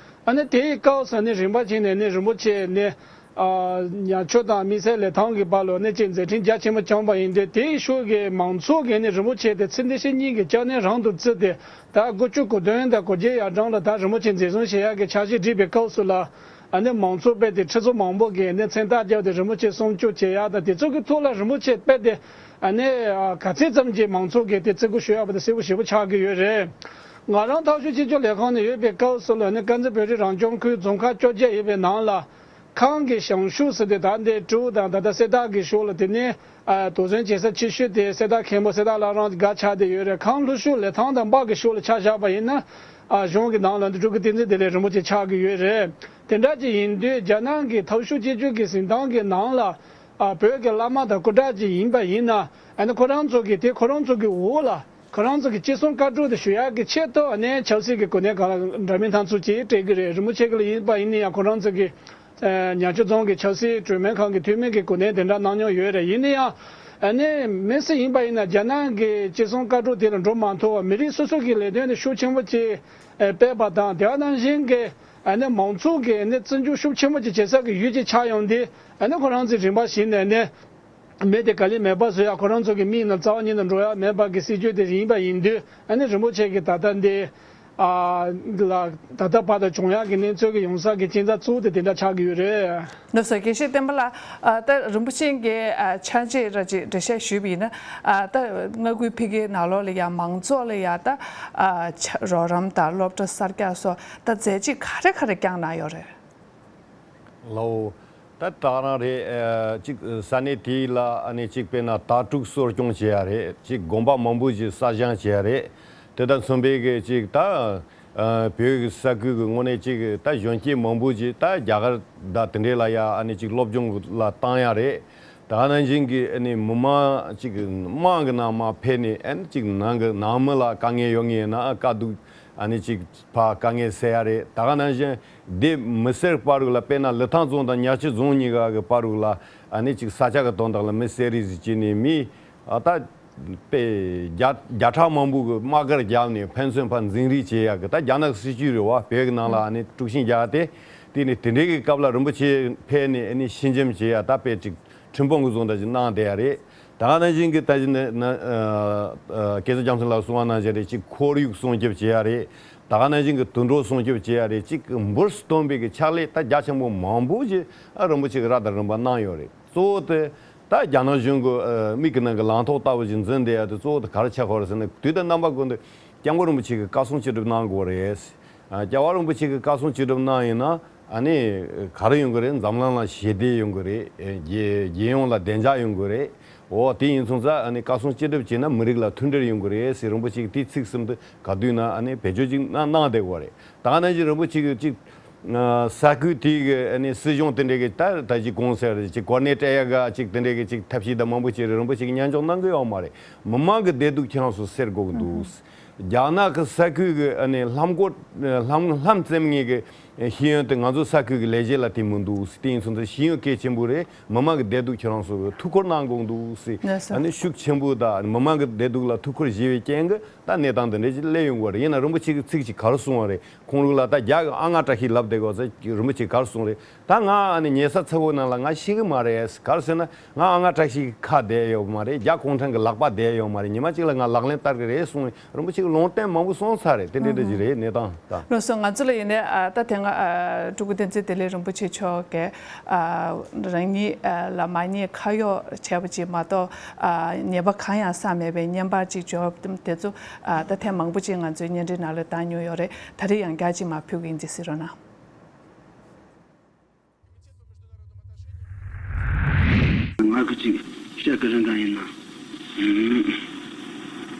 ཨ་ནི་དེའི་སྐབས་སུ་ཨ་ནི་རིམ་པ་བྱས་ནས་ཨ་ནི་རིན་པོ་ཆེ་ནི། ཨ་ཉང་ཆུ་དང་དམིགས་བསལ་ལི་ཐང་གི་བར་ལ་ནི་ཅིག་མཛད་འཕྲིན་རྒྱ་ཆེན་པོ་བསྐྱངས་པ་ཡིན་ཏེ། དེའི་ཤུལ་གྱི་མང་ཚོགས་ཀྱིས་ནི་རིན་པོ་ཆེ་དེ་ཚེ་འདི་ཕྱི་གཉིས་ཀྱི་སྐྱབས་གནས་རང་དུ་བརྩིས་ཏེ། ད་དགུ་བཅུ་གོ་བདུན་དང་གོ་བརྒྱད་ཡར་གྲངས་ལ་ད་རིན་པོ་ཆེ་འཛིན་བཟུང་བྱེད་ཡག་གི་འཆར་གཞི་བསྒྲིགས་པའི་སྐབས་སུ་ལ། ཨ་ནི་མང་ཚོགས་རྦད་དེ་ཁྲི་ཚོ་མང་པོ་གིས་ནི་མཚན་རྟགས་བརྒྱབ་སྟེ་རིན་པོ་ཆེ་སྲུང་སྐྱོབ་བྱེད་ཡག་དང་དེ་ཚོ་གི་ཐོག་ལ་རིན་པོ་ཆེ་རྦད་དེ་ ཨ་ནི་ག་ཚད་ཙམ་གྱི་མང་ཚོགས་ཀྱིས་དེ་བརྩི་བཀུར་ཞུ་ཡག་པ་དེ་གསལ་པོ་ཞེ་པོ་ཆགས་ཀྱི་ཡོད་རེད། ང་རང་འཐབ་ཕྱོགས་གཅིག་གྱུར་ལས་ཁང་ནས་ཡོད་པའི་སྐབས་སུ་ལ་ནི་དཀར་མཛེས་བོད་རིགས་རང་སྐྱོང་ཁུལ་རྫོང་ཁག་བཅོ་བརྒྱད་ཡོད་པའི་ནང་ལ། ཁམས་ཀྱི་བྱང་ཤོག་ཟེར་ཏེ་ད་འདི་ཀྲོའུ་དང་ད་ལྟ་གསེར་རྟ་གི་ཕྱོགས་ལ། དེ་ནས་ཨ་དོགས་ཟོན་བྱེད་ས་ཆེ་ཤོས་དེ་གསེར་རྟ་མཁན་པོ་གསེར་རྟ་བླ་བྲང་སྒར་ཆགས་བསྡད་ཡོད་རེད། ཁམས་ལྷོ་ཕྱོགས་ལི་ཐང་དང་འབའ་གི་ཕྱོགས་ལ་ཆ་བཞག་པ་ཡིན་ན། ཨ་གཞུང་གི་ནང་ལ་འདི་སྤྲུལ་སྐུ་བསྟན་འཛིན་བདེ་ལེགས་རིན་པོ་ཆེ་ཆགས་ཀྱི་ཡོད་རེད། དེ་འདྲ་ཅིག་ཡིན་དུས་རྒྱ་ནག་གི་འཐབ་ཕྱོགས་གཅིག་གྱུར་གྱི་གཟིགས་སྟངས་ཀྱི་ནང་ལ། ཨ་བོད་ཀྱི་བླ་མ་དང་སྐུ་དྲག་ཅིག་ཡིན་པ་ཡིན་ན། ཨ་ནི་ཁོ་རང་ཚོ་གི་དེ་ཁོ་རང་ཚོ་གི་འོག་ལ། ཁོ་རང་ཚོ་གི་ཅི་གསུང་བཀའ་སྒྲུབ་དེ་ཞུ་ཡག་གི་ཆེད་དུ། ཨ་ནི་ཆབ་སྲིད་ཀྱི་གོ་གནས་སྒང་ལ་འདྲ་མིན་སྣ་ཚོགས་ཅིག་སྤྲད་ཀྱི་རེད། རིན་པོ་ཆེ་གི་ལ་ཡིན་པ་ཡིན་ན་ཡང་ཁོ་རང་ཚོ་གི་ཉག་ཆུ་རྫོང་གི་ཆབ་སྲིད་གྲོས་མོལ་ཁང་གི་འཐུས་མི་གི་གོ་གནས་དེ་འདྲ་གནང་མྱོང་ཡོད་རེད། ཡིན་ན་ཡང་ཨ་ནི་མི་སུ་ཡིན་པ་ཡིན་ན་རྒྱ་ནག་གི་ཅི་གསུང་བཀའ་སྒྲུབ་དེ་ལ་འགྲོ་མ་ཐུབ་པ། མི་རིགས་སོ་སོ་གི་ལས་དོན་དེ་ཤུགས་ཆེན་པོ་ཅིག་སྤེལ་བ་དང་། དེ་ག་ནང་བཞིན་གྱི་ཨ་ནི་མང་ཚོགས་ཀྱི་ཨ་ནི་བརྩི་འཇོག་ཤུགས་ཆེན་པོ་ཅིག་བྱེད་ས་གི་ཡུལ་ཅིག་ཆགས་ཡོང་དུས། ཨ་ནི་ཁོ་རང་ཚོས་རིམ་པ་བཞིན་ནས་ཨ་ནི། མི་དེ་ག་ལེར་མེད་པ་བཟོ་ཡག་ཁོ་རང་ཚོ་གི་མིག་ནང་རྩ་བ་ཉིད་ནས་འགྲོ་ཡག་མེད་པ་གི་སྲིད་བྱུས་དེ་ཡིན་པ་ཡིན་དུས། ཨ་ནི་རིན་པོ་ཆེ་གི་ད་ལྟ་འདི་ཨ་ལ་ད་ལྟ་བར་དུ་བྱུང་ཡག་གི་གནས་ཚུལ་གི་ཡོང་ས་གི་གཅིག་མཚུངས་གཙོ་བོ་དེ་དེ་འདྲ་ཆགས་ཀྱི་ཡོད་རེད། ལགས་སོ། དགེ་བཤེས་བསྟན་པ་ལགས། ཨ་ད་རིན་པོ་ཆེ་གི་ཨ་ཕྱག་རྗེས་ར་ཅིག་འགྲེལ་བཤད་ཞུས་པ་ཡིན་ན། ཨ་ད་མངའ་ཁུལ་ཕ་གིའི་ནང་ལོགས་ལ་ཡ་མང་ཚོགས་ལ་ཡ་ད་ཨ་ཆ་རོགས་རམ་དང་སློབ་གྲྭ་གསར་རྒྱག་སོགས་ད་མཛད་རྗེས་ག་རེ་ག་རེ་བསྐྱངས་གནང་ཡོད་རེད། ལའོ། ད་ད་རང་རེད། ཨ་གཅིག་ས་གནས་དེའི་ལ་ཨ་ནི་གཅིག་དཔེར་ན་དྭ་ཕྲུག་གསོ་སྐྱོང་བྱེད་ཡ་རེད། གཅིག་དགོན་པ་མང་པོ་ཞིག་གསར་བཞེངས་བྱེད་ཡ་རེད། དེ་དང་མཚུངས་པའི་གི་གཅིག་ད་ཨ་བོད་ཀྱི་ས་ཁུལ་གྱི་དངོས་གནས་གཅིག་ད་གཞོན་སྐྱེས་མང་པོ་ཞིག་ད་རྒྱ་གར་དང་དེ་འདྲའི་ལ་ཡ་ཨ་ནི་གཅིག་སློབ་སྦྱོང་ལ་བཏང་ཡ་རེད། ད་ག་ནང་བཞིན་གྱི་ཨ་ནི་མི་མང་གཅིག་དམངས་ཀྱི་ནང་མར་ཕེབས་ནས། ཨ་ནི་གཅིག་ནང་གི་ནང་མི་ལ་དཀའ་ངལ་ཡོད་ངེས་ན་དཀའ་སྡུག་ཨ་ནི་གཅིག་ཕར་དཀའ་ངལ་སེལ་ཡ་རེད། ད་ག་ནང་བཞིན་དེ་མི་སེར་བར་དུ་ལ། དཔེར་ན་ལི་ཐང་རྫོང་དང་ཉག་ཆུ་རྫོང་གཉིས་ཀ་གི་བར་དུ་ལ་ཨ་ནི་གཅིག་ས་ཆ་གི་དོན་དག་ལ་མི་སེར་རེ་ཟིག་བྱས་ནས་མི་ཨ་ད་དཔེ་བརྒྱ་བརྒྱ་ཕྲག་མང་པོ་གི་དམག་སྒར་བརྒྱབ་ནས་ཕན་ཚུན་ཕར་འཛིང་རེས་བྱེད་ཡ་གི། ད་རྒྱ་ནག་གི་སྲིད་བྱུས་རེད་བ། བོད་ཀྱི་ནང་ལ་ཨ་ནི་དཀྲུག་ཤིང་རྒྱག་ཡ་དེ། དེ་ནི་དེ་འདྲའི་གི་སྐབས་ལ་རིན་པོ་ཆེ་ཕེབས་ནས་ཨ་ནི་ཞི་འཇམ་བྱེད་ཡ་ད་དཔེ་གཅིག་ཁྲིམས་དཔོན་གྱི་བཟོ་འདྲ་ཅིག་གནང་བསྡད་ཡ་རེད། ད་ག་ནང་བཞིན་གྱི་ད་གཞི་ནི་ན་ཨ་ཨ་སྐལ་བཟང་རྒྱ་མཚོ་ལགས་གསུངས་པ་ནང་བཞིན་རེད། གཅིག་ཁོར་ཡུག་སྲུང་སྐྱོབ་བྱེད་ཡ་རེད། ད་ག་ནང་བཞིན་གྱི་དུད་འགྲོ་སྲུང་སྐྱོབ་བྱེད་ཡ་རེད། གཅིག་འབུར་སྟོན་པའི་གི་ཕྱག་ལས་ད་རྒྱ་ཆེན་པོ་མང་པོ་ཞིག་ཨ་རིན་པོ་ཆེ་གི་ར་དང་རིམ་པ་གནང་ཡོད་རེད། གཙོ་བོ་དེ་ད་རྒྱ་ནག་གཞུང་གི་ཨ་མིག་གི་ནང་གི་ལང་ཐོག་ལྟ་བུ་ཞིག་འཛིན་བསྡད་ཡ་དེ་གཙོ་བོ་དེ་ག་རེ་ཆགས་ཀྱི་ཡོད་རེད་ཟེར་ན། དུས་དང་རྣམ་པ་ཀུན་ཏུ་སྐྱབས་མགོན་རིན་པོ་ཆེ་གི་བཀའ་གསུང་ཅི་སྒྲུབ་གནང་དགོས་རེད། ཨ་སྐྱབས་མགོན་རིན་པོ་ཆེ་གི་བཀའ་གསུང་ཅི་སྒྲུབ་གནང་ཡིན་ན། ཨ་ནི་ག་རེ་ཡོང་གི་རེད། འཛམ་གླིང་ལ་ཞི་བདེ་ཡོང་གི་རེད། རྒྱལ་རྒྱལ་ཡོངས་ལ་བདེ་འཇགས་ཡོང་གི་རེད། འོ་དེ་ཡིན་སོང་ཙང་ཨ་ནི་བཀའ་གསུང་ཅི་སྒྲུབ་བྱས་ན་མི་རིགས་ལ་མཐུན་སྒྲིལ་ཡོང་གི་རེད་ཟེར་རིན་པོ་ཆེ་གི་དེའི་ཚིག་གསུམ་དེ་ག་དུས་ན་ཨ་ནི་བེད་སྤྱོད་ཅིག་གནང་གནང་བསྡད་ཡོད་རེད། ད་ག་ནང་བཞིན་རིན་པོ་ཆེ་གི་གཅིག་ས་ཁུལ་དེའི་གི་ཨ་ནི་སྲིད་གཞུང་དེ་འདྲའི་གི་ད་ད་ཅིག་གོང་གསལ་རེད། ཅིག་གོ་གནས་སྤྲད་ཡ་ག་ཅིག་དེ་འདྲའི་གི་ཅིག་ཐབས་ཤེས་དང་མང་པོ་བྱས་རེད། རིན་པོ་ཆེ་གི་ཉན་འཇོག་གནང་གི་ཡོད་མ་རེད། མི་མང་གི་བདེ་སྡུག་ཁྱེད་རང་ཚོ་སེལ་དགོས་ཀྱི་འདུག། རྒྱ་ནག་གི་ས་ཁུལ་གྱི་ཨ་ནི་ལྷམ་གོག་ལྷམ་ལྷམ་བཙེམ་མཁན་གྱི་ཤེས་ཡོན་དེ་ང་ཚོ་ས་ཁུལ་གྱི་ལས་བྱེད་ལ་བསྟེན་མི་འདུག་ཟེར། དེ་ཡིན་སོང་ཙང་ཤེས་ཡོན་གལ་ཆེན་པོ་རེད། མི་མང་གི་བདེ་སྡུག་ཁྱེད་རང་ཚོ་གི་ཐུགས་ཁུར་གནང་དགོས་འདུག་ཟེར། ལགས་སོ། ཨ་ནི་ཤུགས་ཆེན་པོ་དང་མི་མང་གི་བདེ་སྡུག་ལ་ཐུགས་ཁུར་བཞེས་པའི་རྐྱེན་གྱིས་ད་གནས་སྟངས་འདི་འདྲ་ཞིག་སླེབས་ཡོང་གི་རེད། ཡིན་ན་རིན་པོ་ཆེ་གི་ཚིག་ཅིག་ག་རེ་གསུངས་པ་རེད། ཁོང་རང་ལ་ད་རྒྱ་གི་ཨ་ང་བཀྲ་ཤིས་ལབ་བསྡད་དགོས་ཟེར་རིན་པོ་ཆེ་ག་རེ་གསུངས་རེད། ད་ང་ཨ་ནི་ཉལ་ས་ཚ་བོ་ནང་ལ་ང་ཤི་གི་མ་རེད། ག་རེ་ཟེར་ན་ང་ཨ་ང་བཀྲ་ཤིས་ཁ་བསྡད་ཡོད་མ་རེད། རྒྱ་གུང་ཁྲན་གྱི་ལག་པ་བསྡད་ཡོད་མ་རེད། ཉི་མ་གཅིག་ལ་ང་ལག་ལེན་བསྟར་གི་རེད་གསུངས། རིན་པོ་ཆེ་གི་ལུང་བསྟན་མང་པོ་གསུངས་ཚར་རེད། དེ་འདྲ་འདྲ་ཞིག་རེད་གནས་སྟངས་ད། ལགས་སོ། ང་ཚོ་ལ་ཡིན་ནའི་ཨ་ད་དེ་སྔ་ཨ་སྤྲུལ་སྐུ་བསྟན་འཛིན་བདེ་ལེགས་རིན་པོ་ཆེ་མཆོག་གིས་ཨ་རང་ཉིད་ཨ་ལ་མ་ཉེས་ཁ་གཡོགས་བྱས་པ་ཅིག་མ་གཏོགས། ཨ་ཉེས་པ་གང་ཡང་བསགས་མེད་པའི་བརྙན་པར་ཅིག་འབྱོར་བ་དེ་ཚོ་ཨ་ད་ཐེངས་མང་པོ་ཅིག་ང་ཚོའི་བརྙན་འཕྲིན་ནང་ལ་བཏང་མྱོང་ཡོད་རེད། ད་རེས་ཡང་བསྐྱར་ཅིག་མར་ཕུལ་གི་ཡིན། ཅིག་གཟིགས་རོགས་གནང་། ང་གི་ཅིག་ཤག་གི་རིན་གང་ཡིན་ན། ཨུམ།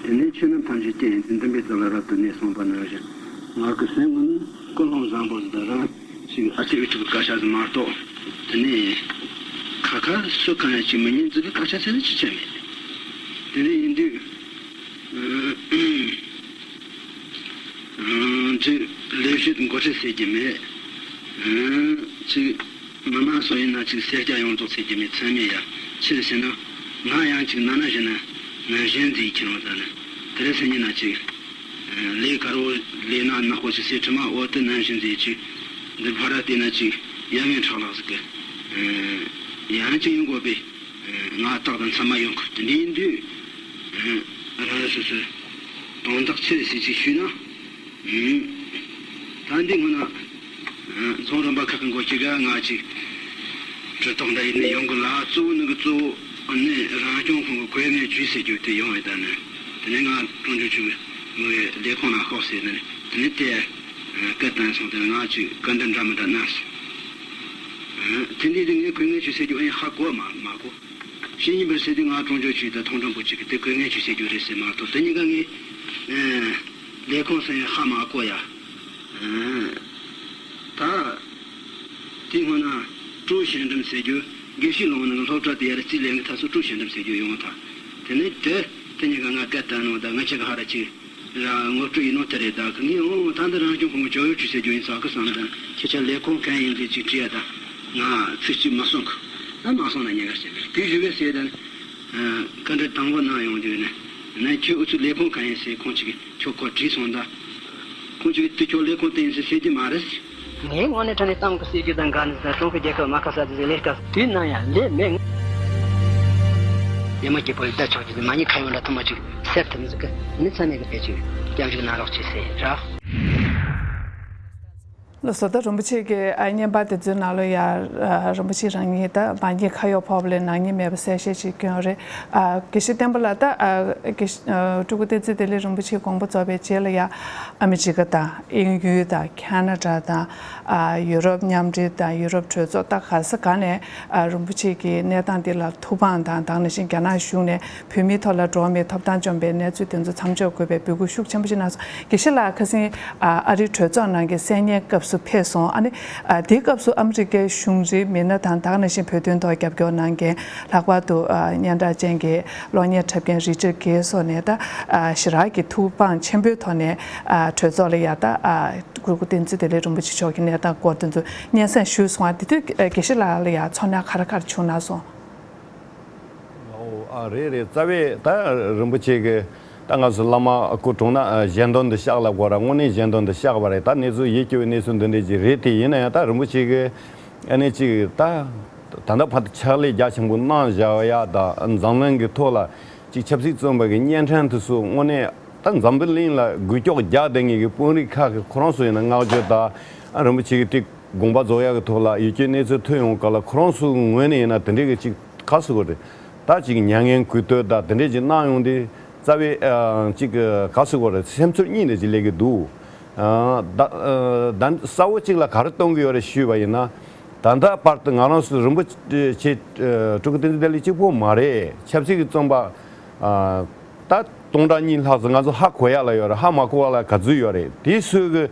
དེ་ནས་ཆོས་རྣམས་ཐམས་ཅད་རྐྱེན་ཡིན་ཏེ། འདུན་པའི་རྩ་ལ་རབ་ཏུ་གནས་གསུངས་པ་ནང་བཞིན། ང་གི་སེམས་ངོ་ནི་ཀུན་སློང་བཟང་པོ་ཟིག་དང་རང་ཅིག་ཨ་ཙི་འུ་ཐུག་གི་སྐད་ཆ་ཟིག་མ་གཏོགས། དེ་ནས་ཁ་ཁ་སུ་གང་ཡང་ཅིག་མི་ཉན་ཟིག་གི་སྐད་ཆ་ཟེར་ནི་ཅི་བྱས་མེད། དེ་ནས་ཡིན་དུས། ཅིག་ལས་བྱེད་འགོ་ཁྲིད་ཟེར་གྱི་མེད། ཅིག་མི་མང་སོགས་ཡིན་ན་ཅིག་སེར་སྐྱ་ཡོངས་རྫོགས་ཟེར་གྱི་མེད། མཚམས་མེད་ཡ། ཆི་རེད་ཟེར་ན། ང་ཡང་ཅིག་ན་ན་བཞིན་ན་ན་གཞོན་ཟེར་ཁྱེར་འོང་ད་ནི། དེ་རེད་ཟེར་ཉིན་ན་ཅིག་ལས་དཀར་བོ་ལས་ན་ནག་པོ་ཅིག་ཟེར་དྲི་མ་འོ་དེ་ན་ན་བཞིན་ན་ཟེར་ཅིག་འདི་ཕ་ར་བལྟས་ན་ཅིག་ཡ་ངན་ཁྲག་ལག་ཟིག་གི་ཡང་ཅིག་ཡོང་དགོས་པས། ང་རྟག་ཏུ་མཚམས་མ་ཡོང་གི། དེ་འདྲ་ཡིན་དུས། རང་རང་སོ་སོའི་དོན་དག་ཆི་རེད་ཟེར་ཅིག་ཞུས་ན། ད་འདི་སྔོན་ན་རྫོང་རིམ་པ་ཁག་གི་འགོ་ཁྲིད་ག་ང་ཅིག་གྲོས་ཐོག་འདྲ་ཡིན་ནས་ཡོང་གི་ལ། གཙོ་བོ་ནི་གི་གཙོ་བོ་ ནས་རང་སྐྱོང་ཁོངས་ཀྱི་དགོས་ངེས་ཇུས་ཟེར་རྒྱུ་དེ་ཡོང་བའི་ད་ནི། དེ་ནས་ང་གྲོང་ཆོག་ཆུ་མོའི་ལས་ཁུངས་ནང་ཤོག་ཟེར་ནས། དེ་ནས་དེ་སྐད་བཏང་སོང་། དེ་ནས་ང་ཅིག་བཀའ་འདྲི་འདྲ་མི་འདྲ་གནང་སོང་། དེ་འདྲའི་དེ་ངས་དགོས་ངེས་ཇུས་ཟེར་རྒྱུ་ཨེ་ཧ་གོ་མ་མ་གོ། ཤེས་ཡིན་པར་ཟེར་དུས་ང་གྲོང་ཆོག་ཆུ་དང་ཐོང་ཀྲང་པོ་ཅིག་གི་དེ་དགོས་ངེས་ཇུས་ཟེར་རྒྱུ་རེད་ཟེར་མ་གཏོགས། དེ་གཉིས་ཀ་ངས་ལས་ཁུངས་ཟེར་ཧ་མ་གོ་ཡ། ད། དེའི་སྔོན་ན་ཀྲུའུ་ཞན་ཀྲུམ་ཟེར་རྒྱུ་དགེ་བཤེས་ལོང་ནང་སློབ་གྲྭ་དེ་ཡར་རྩིས་ལེན་གི་ཐ་སུ་ཀྲུའུ་ཞན་ཀྲུམ་ཟེར་རྒྱུ་ཡོང་ཐ། དེ་ནས་དེ་དེ་གཉིས་ཀ་ང་སྐད་བཏང་ནོ་ད་ང་ཆེ་ག་ཧ་ར་ཅིག་ར་ངོ་སྤྲོད་ཡིན་ནོ་དེ་རེད། ད་གི་ངས་འོང་ད་འདི་རང་སྐྱོང་ཁོངས་ཀྱི་ཇོ་ཡོ་ཆུ་ཟེར་རྒྱུ་ཡིན་ས་གི་བསམ་ད། ཁྱེད་ཆ་ལས་ཁུངས་གང་ཡིན་དེ་ཅིག་དྲིས་ཡ་ད་ང་ཚིག་གཅིག་མ་གསུང་གི། ད་མ་གསུང་ན་ཉེན་ཁ་ཟེར་དེ་ཞུ་གི་ཟེར་ད། བཀའ་འདྲི་དང་པོ་གནང་ཡོང་དུས་ནས་ནས་ཁྱོད་ཨུ་ཚུགས་ལས་ཁུངས་གང་ཡིན་ཟེར་ཁོང་ཅིག་གིས། ཁྱོད་ཁོ་བྲིས་སོང་ད། ཁོང་ཚོས་དེ་ཁྱོད་ལས་ཁུངས་དེ་ཡིན་ཟེར་ཟེར་གྱི་མ་རེད། ངས་དངོས་གནས་དྲང་གནས་གཏམ་གྱི་ཟེར་རྒྱུ་དང་འགལ་ནས་ཀྲུང་གོ་རྒྱལ་ཁབ་མ་ཁ་ས་དེ་ཟིག་ལས་ཀ་དུས་ནམ་ཡང་ལས་མེད། ཡ་མ་སྐྱིད་པོ་ཡི་ད་ཆོག་རྒྱུ་དེ་མ་ཉེས་ཁ་ཡོད་འདྲ་ཐུབ་མ་ཅིག་སེབ་ཐུབ་མི་ཟིག་གི་ནི་ཚ་ནས་གི་ཕལ་ཆེར་སྐྱབས་འཇུག་གནང་རོགས་བྱེད་ཟེར་ར། ལགས་སོ། ད་རིན་པོ་ཆེ་གི་ཨ་བརྙན་པར་དེ་ཚོའི་ནང་ལ་ཡ་ཨ་རིན་པོ་ཆེ་རང་ཉིད་ད་མ་ཉེས་ཁ་གཡོག་ཕོག་པ་ལས་ནག་ཉེས་མེད་པ་གསལ་བཤད་ཅིག་བསྐྱོན་རེད། ཨ་དགེ་བཤེས་བསྟན་པ་ལགས། ད་ཨ་དགེ་བཤེས་ཨ་སྤྲུལ་སྐུ་བསྟན་འཛིན་བདེ་ལེགས་རིན་པོ་ཆེ་དགོངས་པ་རྫོགས་པའི་རྗེས་ལ་ཡ་ཨ་མི་རི་ཀ་དང་དབྱིན་ཡུལ་དང་ཁ་ན་ཌ་དང་ཨ་ཡུ་རོབ་མཉམ་འབྲེལ་དང་ཡུ་རོབ་གྲོས་ཚོགས་ད་ག་ས་ག་ནས་ཨ་རིན་པོ་ཆེ་གི་གནས་སྟངས་འདི་ལ་ཐུགས་ཕངས་དང་། དེ་ནང་བཞིན་རྒྱ་ནག་གཞུང་ནས་བོད་མིའི་ཐོག་ལ་འགྲོ་བ་མིའི་ཐོབ་ཐང་བཅོམ་པའི་གནས་ཚུལ་དེ་ཚོ་མཚམས་འཇོག་དགོས་པའི་འབོད་སྐུལ་ཤུགས་ཆེན་པོ་ཞིག་གནང་སོང་། དགེ་བཤེས་ལགས་ཁ་སང་ཨ་ཨ་རིའི་གྲོས་ཚོགས་ནང་གི་གསན་ཉན་སྐབས་སུ་ཕེབས་སོང་། ཨ་ནི་ཨ་དེའི་སྐབས་སུ་ཨ་མི་རི་ཀའི་གཞུང་འབྲེལ་མི་སྣ་དང་། དེ་ནང་བཞིན་བོད་དོན་ཐོག་རྒྱབ་སྐྱོར་གནང་མཁན་ལྷག་པར་དུ་ཨ་སྙན་གྲགས་ཅན་གྱི་གློག་བརྙན་འཁྲབ་མཁན་རི་ཅར་གྷེ་སོགས་ནས་ད་ཨ་ཞེ་དྲག་གི་ཐུགས་ཕངས་ཆེན་པོའི་ཐོག་ནས་ཨ་གྲོས་ཚོགས་ལ་ཡ་ད་ཨ་སྤྲུལ་སྐུ་བསྟན་འཛིན་བདེ་ལེགས་རིན་པོ་ཆེ་མཆོག་གི་གནས་སྟངས་སྐོར་དེ་ཚོ་སྙན་སེང་ཞུས་སོང་། ཨ་དེ་དུས་ཨ་དགེ་བཤེས་ལགས་ལ་ཡ་ཚོར་སྣང་ག་རེ་ག་རེ་བྱུང་གནང་སོང་། ཨོ་ཨ་རེད་རེད། རྩ་བའི་ད་རིན་པོ་ཆེ་གི་ད་ང་ཚོ་བླ་མ་སྐུ་གྲོངས་ན་ཨ་ཞལ་འདོན་འདི་བཤགས་ལབ་དགོས་ར། དངོས་གནས་ཞལ་འདོན་འདི་བཤགས་པ་རེད། ད་གནས་ཚུལ་ཡིད་སྐྱོ་བའི་གནས་ཚུལ་འདི་འདྲས་ཅིག་རེད་དེ། ཡིན་ན་ཡང་ད་རིན་པོ་ཆེ་གི་ཨ་ནི་ཅིག་ད་ད་ལྟ་བར་དུ་ཕྱག་ལས་རྒྱ་ཆེན་པོ་གནང་བཞག་ཡ་ད་འཛམ་གླིང་གི་ཐོག་ལ་ཅིག་ཆབ་སྲིད་བཙོན་པ་གི་བརྙན་འཕྲིན་དེ་ཚོ་དངོས་གནས་ད་འཛམ་བུ་གླིང་ལ་འགུལ་སྐྱོད་རྒྱག་བསྡད་མཁན་གི་དཔོན་རིགས་ཁག་གི་ཁོ་རང་ཚོ་ཡིན་ན་བསྔགས་བརྗོད་ད་ཨ་རིན་པོ་ཆེ་གི་དེ། དགོངས་པ་རྫོགས་ཡག་གི་ཐོག་ལ་ཡིད་སྐྱོའི་གནས་ཚུལ་ཐོན་ཡོང་སྐབས་ལ་ཁོ་རང་ཚོའི་ངོས་ནས་ཡིན་ན་དེ་འདྲའི་གི་ཅིག་ག་ཟེར་དགོས་རེད། ད་ཅིག་མྱ་ངན་གུས་བཏུད་དང་དེ་འདྲའི་ཅིག་གནང་ཡོང་དུས་རྩ་བའི་ཨ་ཅིག་ག་ཟེར་དགོས་རེད། སེམས་ཚོར་གཉིས་འདྲ་ཅིག་སླེབས་ཀྱི་འདུག་ཨ་ད་ཨ་ད་གསལ་བོ་གཅིག་ལ་ག་རེ་གཏོང་གི་ཡོད་རེད་ཞུས་པ་ཡིན་ན། ད་ལྟ་བར་དུ་ང་རང་ཚོ་རིན་པོ་ཆེ་ཨ་སྤྲུལ་སྐུ་བསྟན་འཛིན་བདེ་ལེགས་གཅིག་པོ་མ་རེད། ཆབ་སྲིད་ཀྱི་བཙོན་པ་ཨ་ད་སྟོང་ཕྲག་གཉིས་ལྷག་ཙམ་ང་ཚོ་ཧ་གོ་ཡག་ལ་ཡོད་རེད། ཧ་མ་གོ་བ་ལ་ག་ཚོད་ཡོད་རེད། དེ་ཚོའི་གི་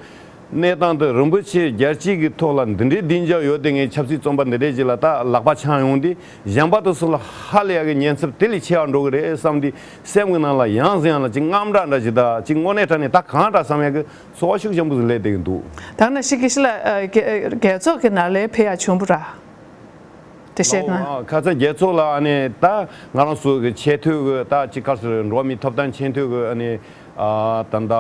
གནས་སྟངས་དེ་རིན་པོ་ཆེ་རྒྱལ་སྤྱི་གི་ཐོག་ལ་འདི་འདྲའི་བདེ་འཇགས་ཡོད་དེ་ངས་ཆབ་སྲིད་བཙོན་པ་འདི་འདྲའི་ཅིག་ལ་ད་ལག་པ་འཆང་ཡོང་དུས་གཞན་པ་དེ་ཚོ་ལ་ཧ་ལས་ཡག་གི་ཉེན་ཚབས་དེ་ལས་ཆེ་བ་འགྲོ་གི་རེད་བསམ་དུས་སེམས་ཀྱི་ནང་ལ་ཡང་སེ་ཡང་ལ་ཅིག་དངངས་སྐྲག་འདྲ་ཅིག་དང་ཅིག་དངོས་གནས་དྲང་གནས་ད་གང་འདྲ་བསམ་ཡག་གི་ཚོར་བ་ཤུགས་ཆེན་པོ་ཟིག་སླེབས་བསྡད་ཀྱི་འདུག་ད་ནང་བཞིན་དགེ་བཤེས་ལགས་ཨ་རྒྱ་རྒྱལ་ཚོགས་ཀྱི་ནང་ལ་ཕེབས་ཡག་བྱུང་བ་ར། དེ་བཤད་ན། ཨོ་ཨ་ཁ་སང་རྒྱལ་ཚོགས་ལ་ཨ་ནི་ད་ང་རང་ཚོ་གི་ཆེས་མཐོའི་གི་ད་ཅིག་ག་ཟེར་འགྲོ་བ་མིའི་ཐོབ་ཐང་ཆེས་མཐོའི་གི་ཨ་ནི་ཨ་ད་ལྟ་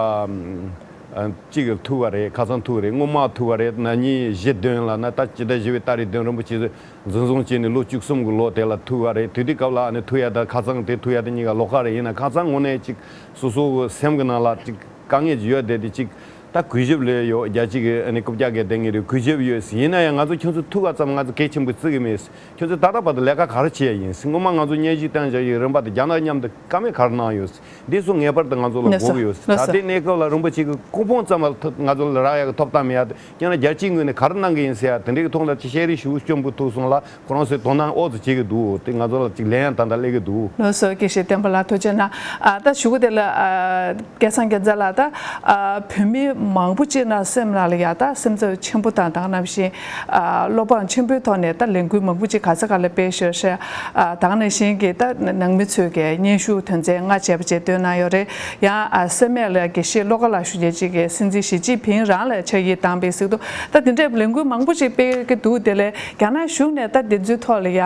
ཨ་ཅིག་གི་ཐུག་པ་རེད། ཁ་སང་ཐུག་པ་རེད། སྔོན་མ་ཐུག་པ་རེད། ན་ནིང་བཞི་བདུན་ལ་ན་ད་སྤྱི་ཟླ་བཞི་པའི་ཏ་རིག་བདུན་རིན་པོ་ཆེ་འཛིན་བཟུང་བྱས་ནས་ལོ་བཅུ་གསུམ་གི་ལོ་དེ་ལ་ཐུག་པ་རེད། དེ་དུས་སྐབས་ལ་ཨ་ནི་ཐུག་ཡ་ད་ཁ་སང་དེ་ཐུག་ཡ་དེ་གཉིས་ཀ་ལོགས་ཀ་རེད། ཡིན་ན་ཁ་སང་དངོས་གནས་ཅིག་སོ་སོ་གི་སེམས་གི་ནང་ལ་ཅིག་དཀའ་ངལ་ཅིག་ཡོད་བསྡད་དེ་ཅིག་ད་གུས་ཞབས་ལོས་ཡོད། རྒྱལ་སྤྱི་གི་ཨ་ནི་རྐུབ་བཀྱག་གི་སྡེ་ངེས་རེད། གུས་ཞབས་ཡོད། ཡིན་ན་ཡང་ང་ཚོ་ཁྱོད་ཚོ་ཐུག་ག་ཙམ་ང་ཚོ་གལ་ཆེན་པོ་བརྩི་གི་མེད། ཁྱོད་ཚོ་ད་ལྟ་བར་དུ་ལས་ཀ་ག་རེ་བྱས་ཡིན། སྔོན་མ་ང་ཚོ་སྙན་ཞུ་བཏང་བཞག་ཡོད་རིམ་པ་དེ་རྒྱ་ནག་མཉམ་དུ་བཀའ་མོལ་ག་རེ་གནང་ཡོད། འདི་ཚོ་ངེས་པར་དུ་ང་ཚོ་ལ་ལགས་དགོས་སོ་ཀྱི་ཡོད། ལགས་ད་སོ། ལྟའི་གནས་སྐབས་ལ་རིན་པོ་ཆེ་གི་སྐུ་ཕུང་ཙམ་ལ་ཐོ་ང་ཚོ་ལ་རག་ཡག་གི་ཐོབ་ཐང་མེད་ཡ་དེ་ཀྱང་ན་རྒྱལ་སྤྱིའི་ངོས་ནས་ག་རེ་གནང་གི་ཡིན་ཟེར་ཡ་དེ་འདྲའི་གི་ཐོག་ལ་ཅིག་བཤད་རེས་ཞུ་སྐྱོན་པོ་ཐུག་སོང་ལ་ཁོ་རང་ཚོས་དོ་སྣང་ཨོ་ཙི་བྱེད་ཀྱི་འདུག་དེ་ང་ཚོ་ལ་ཅིག་ལན་ཡང་ད་ལྟ་སླེབས་ཀྱི་འདུག་ལགས་སོ། དགེ་བཤེས་བསྟན་པ་ལགས་ཐུགས་རྗེ་གནང་། ཨ་ད་གཞུག་གུ་དེ་ལ་ཨ། སྐལ་བཟང་རྒྱལ་མཚན་ལགས། ད་ཨ་བོད་མི་མང་པོ་ཅིག་ནང་སེམས་ནང་ལ་ཡ་ད་སེམས་འཚབ་ཆེན་པོ་དང་། ད་ག་ནང་བཞིན་ཨ་བློ་ཕངས་ཆེན་པོའི་ཐོག་ནས་ད་ལས་འགུལ་མང་པོ་ཅིག་ག་ས་ག་ལ་སྤེལ་ཤོར་ཤག་ཨ་ད་ག་ནང་བཞིན་གྱི་ད་ནང་མི་ཚོས་ཀྱི་སྙན་ཞུ་དོན་ཚན་ལྔ་བྱས་པ་བཅས་བཏོན་གནང་ཡོད་རེད། ཡང་ཨ་སེར་སྨད་ལ་དགེ་བཤེས་བློ་དགའ་ལགས་ཞུ་མཁན་ཅིག་གིས་སྲིད་འཛིན་ཞི་ཅིན་ཕིང་རང་ལ་ཕྱག་ཡིག་བཏང་པའི་གཟིགས་རྟོག་ད་དེ་འདྲའི་ལས་འགུལ་མང་པོ་ཅིག་སྤེལ་གྱི་འདུག་དེ་ལས་རྒྱ་ནག་གཞུང་ནས་ད་དེ་ཚོའི་ཐོག་ལ་ཡ་ཨ་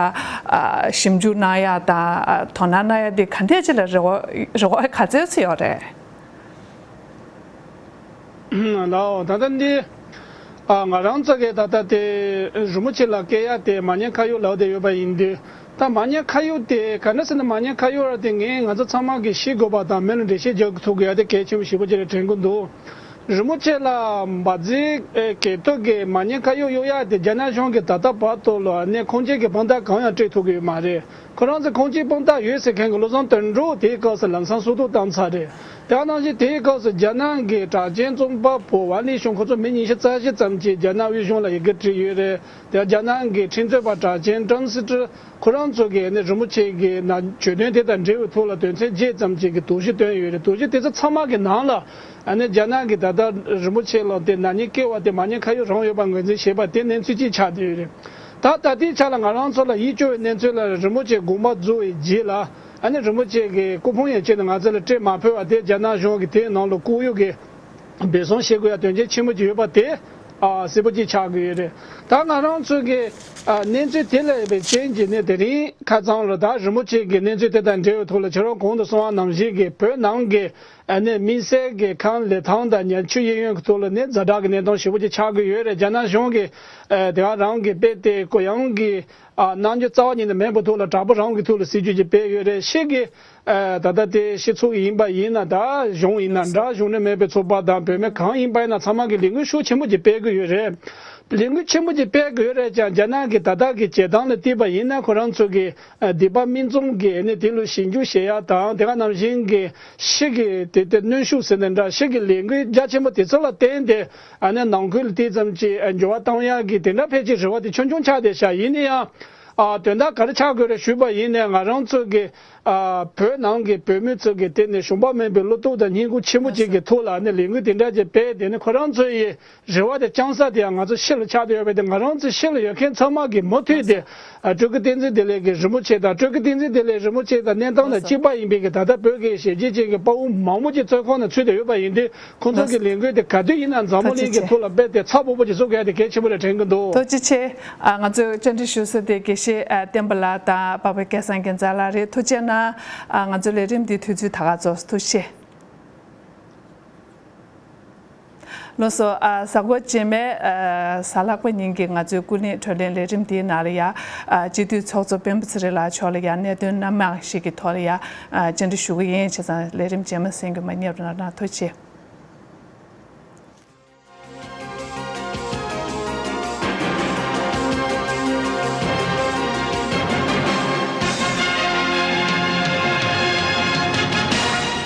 ཞིབ་འཇུག་གནང་ཡ་དང་ཨ་དོ་སྣང་གནང་ཡ་དེ་ག་འདྲས་ཅིག་ལ་རེ་བ་རེ་བ་ག་ཚོད་ཅིག་ཡོད་རེད། ལའོ། ད་ལྟ་འདི་ཨ་ང་རང་ཚོ་གི་ད་ལྟ་དེ་རིན་པོ་ཆེ་ལ་སྐྱེལ་ཡ་དེ་མ་ཉེས་ཁ་གཡོག་ལབ་བསྡད་ཡོད་པ་ཡིན་དུས། ད་མ་ཉེས་ཁ་གཡོག་དེ་ག་འདྲ་ཟེར་ན་མ་ཉེས་ཁ་གཡོག་ར་དེ་ངས་ང་ཚོ་ཚང་མ་གིས་ཤེས་དགོས་པ་དང་མི་ལ་འགྲེལ་བཤད་རྒྱག་ཐུབ་དགོས་ཡ་དེ་གལ་ཆེན་པོ་ཞེ་པོ་ཅིག་རེད་དྲན་གི་འདུག་རིན་པོ་ཆེ་ལ་འབར་རྫས་གས་ཐོག་གི་མ་ཉེས་ཁ་གཡོག་གཡོག་ཡ་དེ་རྒྱ་ནག་གཞུང་གིས་ད་ལྟ་བར་དུ་ལ་ནས་ཁུངས་སྐྱེལ་གྱི་དཔང་རྟགས་གང་ཡང་སྤྲད་ཐུབ་ཀྱི་ཡོད་མ་རེད། ཁོ་རང་ཚོ་ཁོངས་གཅིག་དཔང་རྟགས་ཡོད་ཟེར་མཁན་གྱི་བློ་བཟང་དོན་གྲུབ་དེའི་སྐབས་སུ་ལམ་སང་སྲོག་ཐོག་བཏང་ཚར་རེད། དེ་ནང་བཞིན་དེའི་སྐབས་སུ་རྒྱ་ནག་གི་གྲགས་ཅན་རྩོམ་པ་པོ་ཝན་ལི་ཤུང་ཁོ་ཚོ་མི་ཉི་ཤུ་རྩ་བཞི་ཙམ་གྱིས་རྒྱ་ནག་དབུས་གཞུང་ལ་ཡི་གེ་བྲིས་ཡོད་རེད། དེ་རྒྱ་ནག་གི་འཕྲིན་བཅོལ་བ་གྲགས་ཅན་ཀྲང་སི་ཀྲི་ཁོ་རང་ཚོ་གིས་ནི་རིན་པོ་ཆེ་གི་ན་གྱོད་དོན་དེ་དང་འབྲེལ་བའི་ཐོག་ལ་དོན་ཚན་བརྒྱད་ཙམ་ཅིག་གི་དོགས་གཞི་བཏོན་ཡོད་རེད། དོགས་གཞི་དེ་ཚོ་ཚང་མ་གི་ནང་ལ་ཨ་ནི་རྒྱ་ནག་གིས་ད་ལྟ་རིན་པོ་ཆེ་ལ་དེ་ན་ནིང་བསྐལ་བ་དེ་མ་ཉེས་ཁ་གཡོག་རང་ཡོད་པ་ངོས་འཛིན་བྱས་པ་དེ་གནས་ཚུལ་གཅིག་ཆགས་བསྡད་ཡོད་རེད། ད་ད་ལྟའི་ཆ་ལ་ང་རང་ཚོ་ལ་ཡིད་སྐྱོ་བའི་གནས་ཚུལ་ལ་རིན་པོ་ཆེ་དགོངས་པ་རྫོགས་པའི་རྗེས་ལ་ཨ་ནི་རིན་པོ་ཆེ་གི་སྐུ་ཕུང་ཡན་ཆད་ནས་ང་ཚོ་ལ་སྤྲད་མ་ཕོད་པ་དེ་རྒྱ་ནག་གཞུང་གིས་དེའི་ནང་ལ་ལྐོག་གཡོ་གི་འབད་བརྩོན་བྱེད་དགོས་ཡ་དོན་རྐྱེན་ཆེན་པོ་ཅིག་ཡོད་པ་དེ་ཨ་གསལ་པོ་ཅིག་ཆགས་ཀྱི་ཡོད་རེད། ད་ང་རང་ཚོ་གི་ཨ་གནས་ཚུལ་དེ་ལ་ཡོད་པའི་རྐྱེན་གྱིས་ནི་དེ་རིང་ཁ་སང་ལ་ད་རིན་པོ་ཆེ་གི་གནས་ཚུལ་དེ་དང་འབྲེལ་བའི་ཐོག་ལ་ཁྱེད་རང་གོང་དུ་གསུངས་པ་ནང་བཞིན་གྱི་བོད་ནང་གི་ཨ་ནི་དམིགས་བསལ་གྱི་ཁང་ལས་ཐང་དང་ཉེན་བཅོལ་གཡས་གཡོན་གྱི་ཐོག་ལ་ནི་ཛ་དྲག་གི་གནས་སྟངས་ཞེ་པོ་ཅིག་ཆགས་ཀྱི་ཡོད་རེད། རྒྱ་ནག་གཞུང་གིས་ཨ་དེ་ག་རང་གི་དཔེ་དེ་གུ་ཡངས་ཀྱི་ཨ་གནང་རྒྱུ་རྩ་བ་ཉིད་ནས་མེད་པའི་ཐོག་ལ་དྲག་པོ་རང་གི་ཐོག་ལ་སྲིད་ཇུས་ཅིག་སྤེལ་ཡོད་རེད། ཕྱི་གི་ཨ་ད་ལྟ་དེ་སྤྱི་ཚོགས་ཡིན་པ་ཡིན་ན། ད་གཞུང་ཡིན་ན་འདྲ། གཞུང་འབྲེལ་མེད་པའི་ཚོགས་པ་དང་བུད་མེད་གང་ཡིན་པ་ཡིན་ན་ཚང་མ་གིས་ལས་འགུལ་ཤུགས་ཆེན་པོ་ཅིག་སྤེལ་གྱི་ཡོད་རེད། ལས་འགུལ་ཆེན་པོ་ཅིག་སྤེལ་གྱི་ཡོད་རེད་ཀྱང་རྒྱ་ནག་གི་ད་ལྟ་གི་བྱེད་སྟངས་ལ་བལྟས་པ་ཡིན་ན་ཁོ་རང་ཚོ་གི་ཨ་སྡིག་པ་མིག་བཙུམ་གྱིས་ནི་དེ་ལ་ཞིབ་འཇུག་བྱེད་ཡ་དང་དེ་ག་ནང་བཞིན་གྱི་ཕྱི་གི་དེ་དེ་གནོན་ཤུགས་ཟེར་ནས་འདྲ། ཕྱི་གི་ལས་འགུལ་རྒྱ་ཆེན་པོ་དེ་ཚོ་ལ་བརྟེན་ཏེ་ཨ་ནི་ནང་ཁུལ་ལ་དེ་ཙམ་གྱི་ཨ་འགྱུར་བ་གཏོང་ཡག་གི་དེ་འདྲ་ཕལ་ཆེར་རེ་བ་དེ་ཆུང་ཆུང་ཆགས་བསྡད་ཤག་ཡིན་ན་ཡང་ཨ་དོན་དག་ག་རེ་ཆགས་དགོས་རེད་ཞུས་པ་ཡིན་ན་ང་རང་ཚོ་གི་ཨ་བོད་ནང་གི་བོད་མི་ཚོ་གི་དེ་ནི་ཞུམ་པ་མེད་པའི་བློ་སྟོབས་དང་སྙིང་ཁུང་ཆེན་པོ་ཅིག་གི་ཐོག་ལ་ཨ་ནི་ལས་འགུལ་དེ་འདྲ་ཅིག་སྤེལ། དེ་ནི་ཁོ་རང་ཚོ་ཡི་རེ་བ་དེ་བཅངས་ས་དེ་ཡང་ང་ཚོ་ཕྱི་ལ་ཆགས་བསྡད་ཡོད་པས། དེ་ང་རང་ཚོ་ཕྱི་ལ་ཡོད་མཁན་ཚང་མ་གིས་མུ་མཐུད་དེ་ཨ་སྤྲུལ་སྐུ་བསྟན་འཛིན་བདེ་ལེགས་ཀྱི་རིན་པོ་ཆེ་དང་། སྤྲུལ་སྐུ་བསྟན་འཛིན་བདེ་ལེགས་རིན་པོ་ཆེ་དང་གནས་སྟངས་དང་གཅིག་པ་ཡིན་པའི་གི་ད་ལྟ་བོད་ཀྱི་ཞི་བདེ་ཅན་གྱི་དཔའ་བོ་མང་པོ་ཅིག་བཙོན་ཁང་ནང་ཚུད་བསྡད་ཡོད་པ་ཡིན་དུས་ཁོང་ཚོ་གི་ལས་འགུལ་དེ་ག་དུས་ཡིན་ན་འཛམ་བུ་གླིང་གི་ཐོག་ལ་རྦད་དེ་ཚགས་པོ་པོ་ཅིག་བཟོ་དགོས་ཡ་དེ་གལ་ཆེན་པོ་རེད་དྲན་གྱི་འདུག། ཐུགས་རྗེ་ཆེ། ཨ་ང་ཚོས་བཅར་འདྲི་ཞུ་ས་དེ་དགེ་བཤེས་ཨ་བསྟན་པ་ལགས་དང་འཕགས་པ་སྐལ་བཟང་རྒྱལ་མཚན་ལགས་རེད། ཐུགས་རྗེ་གནང་། ཨ་ང་ཚོའི་ལས་རིམ་འདིའི་དུས་ཚོད་ད་ག་རྫོགས་སོང་། ཐུགས་རྗེ་ཆེ། ལགས་སོ། ཨ་གཟའ་འཁོར་རྗེས་མའི་ཨ་གཟའ་ལྷག་པ་ཉིན་གྱི་ང་ཚོའི་ཀུན་གླེང་བགྲོ་གླེང་ལས་རིམ་འདིའི་ནང་ལ་ཡ་ཨ་སྤྱི་འཐུས་ཚོགས་གཙོ་སྤེན་པ་ཚེ་རིང་ལགས་མཆོག་ལ་ཡ་གནད་དོན་སྣ་མང་ཞིག་གི་ཐོག་ལ་ཡ་ཨ་བཅར་འདྲི་ཞུ་གི་ཡིན། བྱས་ཙང་ལས་རིམ་རྗེས་མ་གསན་རྒྱུ་མ་བསྙེལ་རོགས་གནང་། ཐུགས་རྗེ་ཆེ།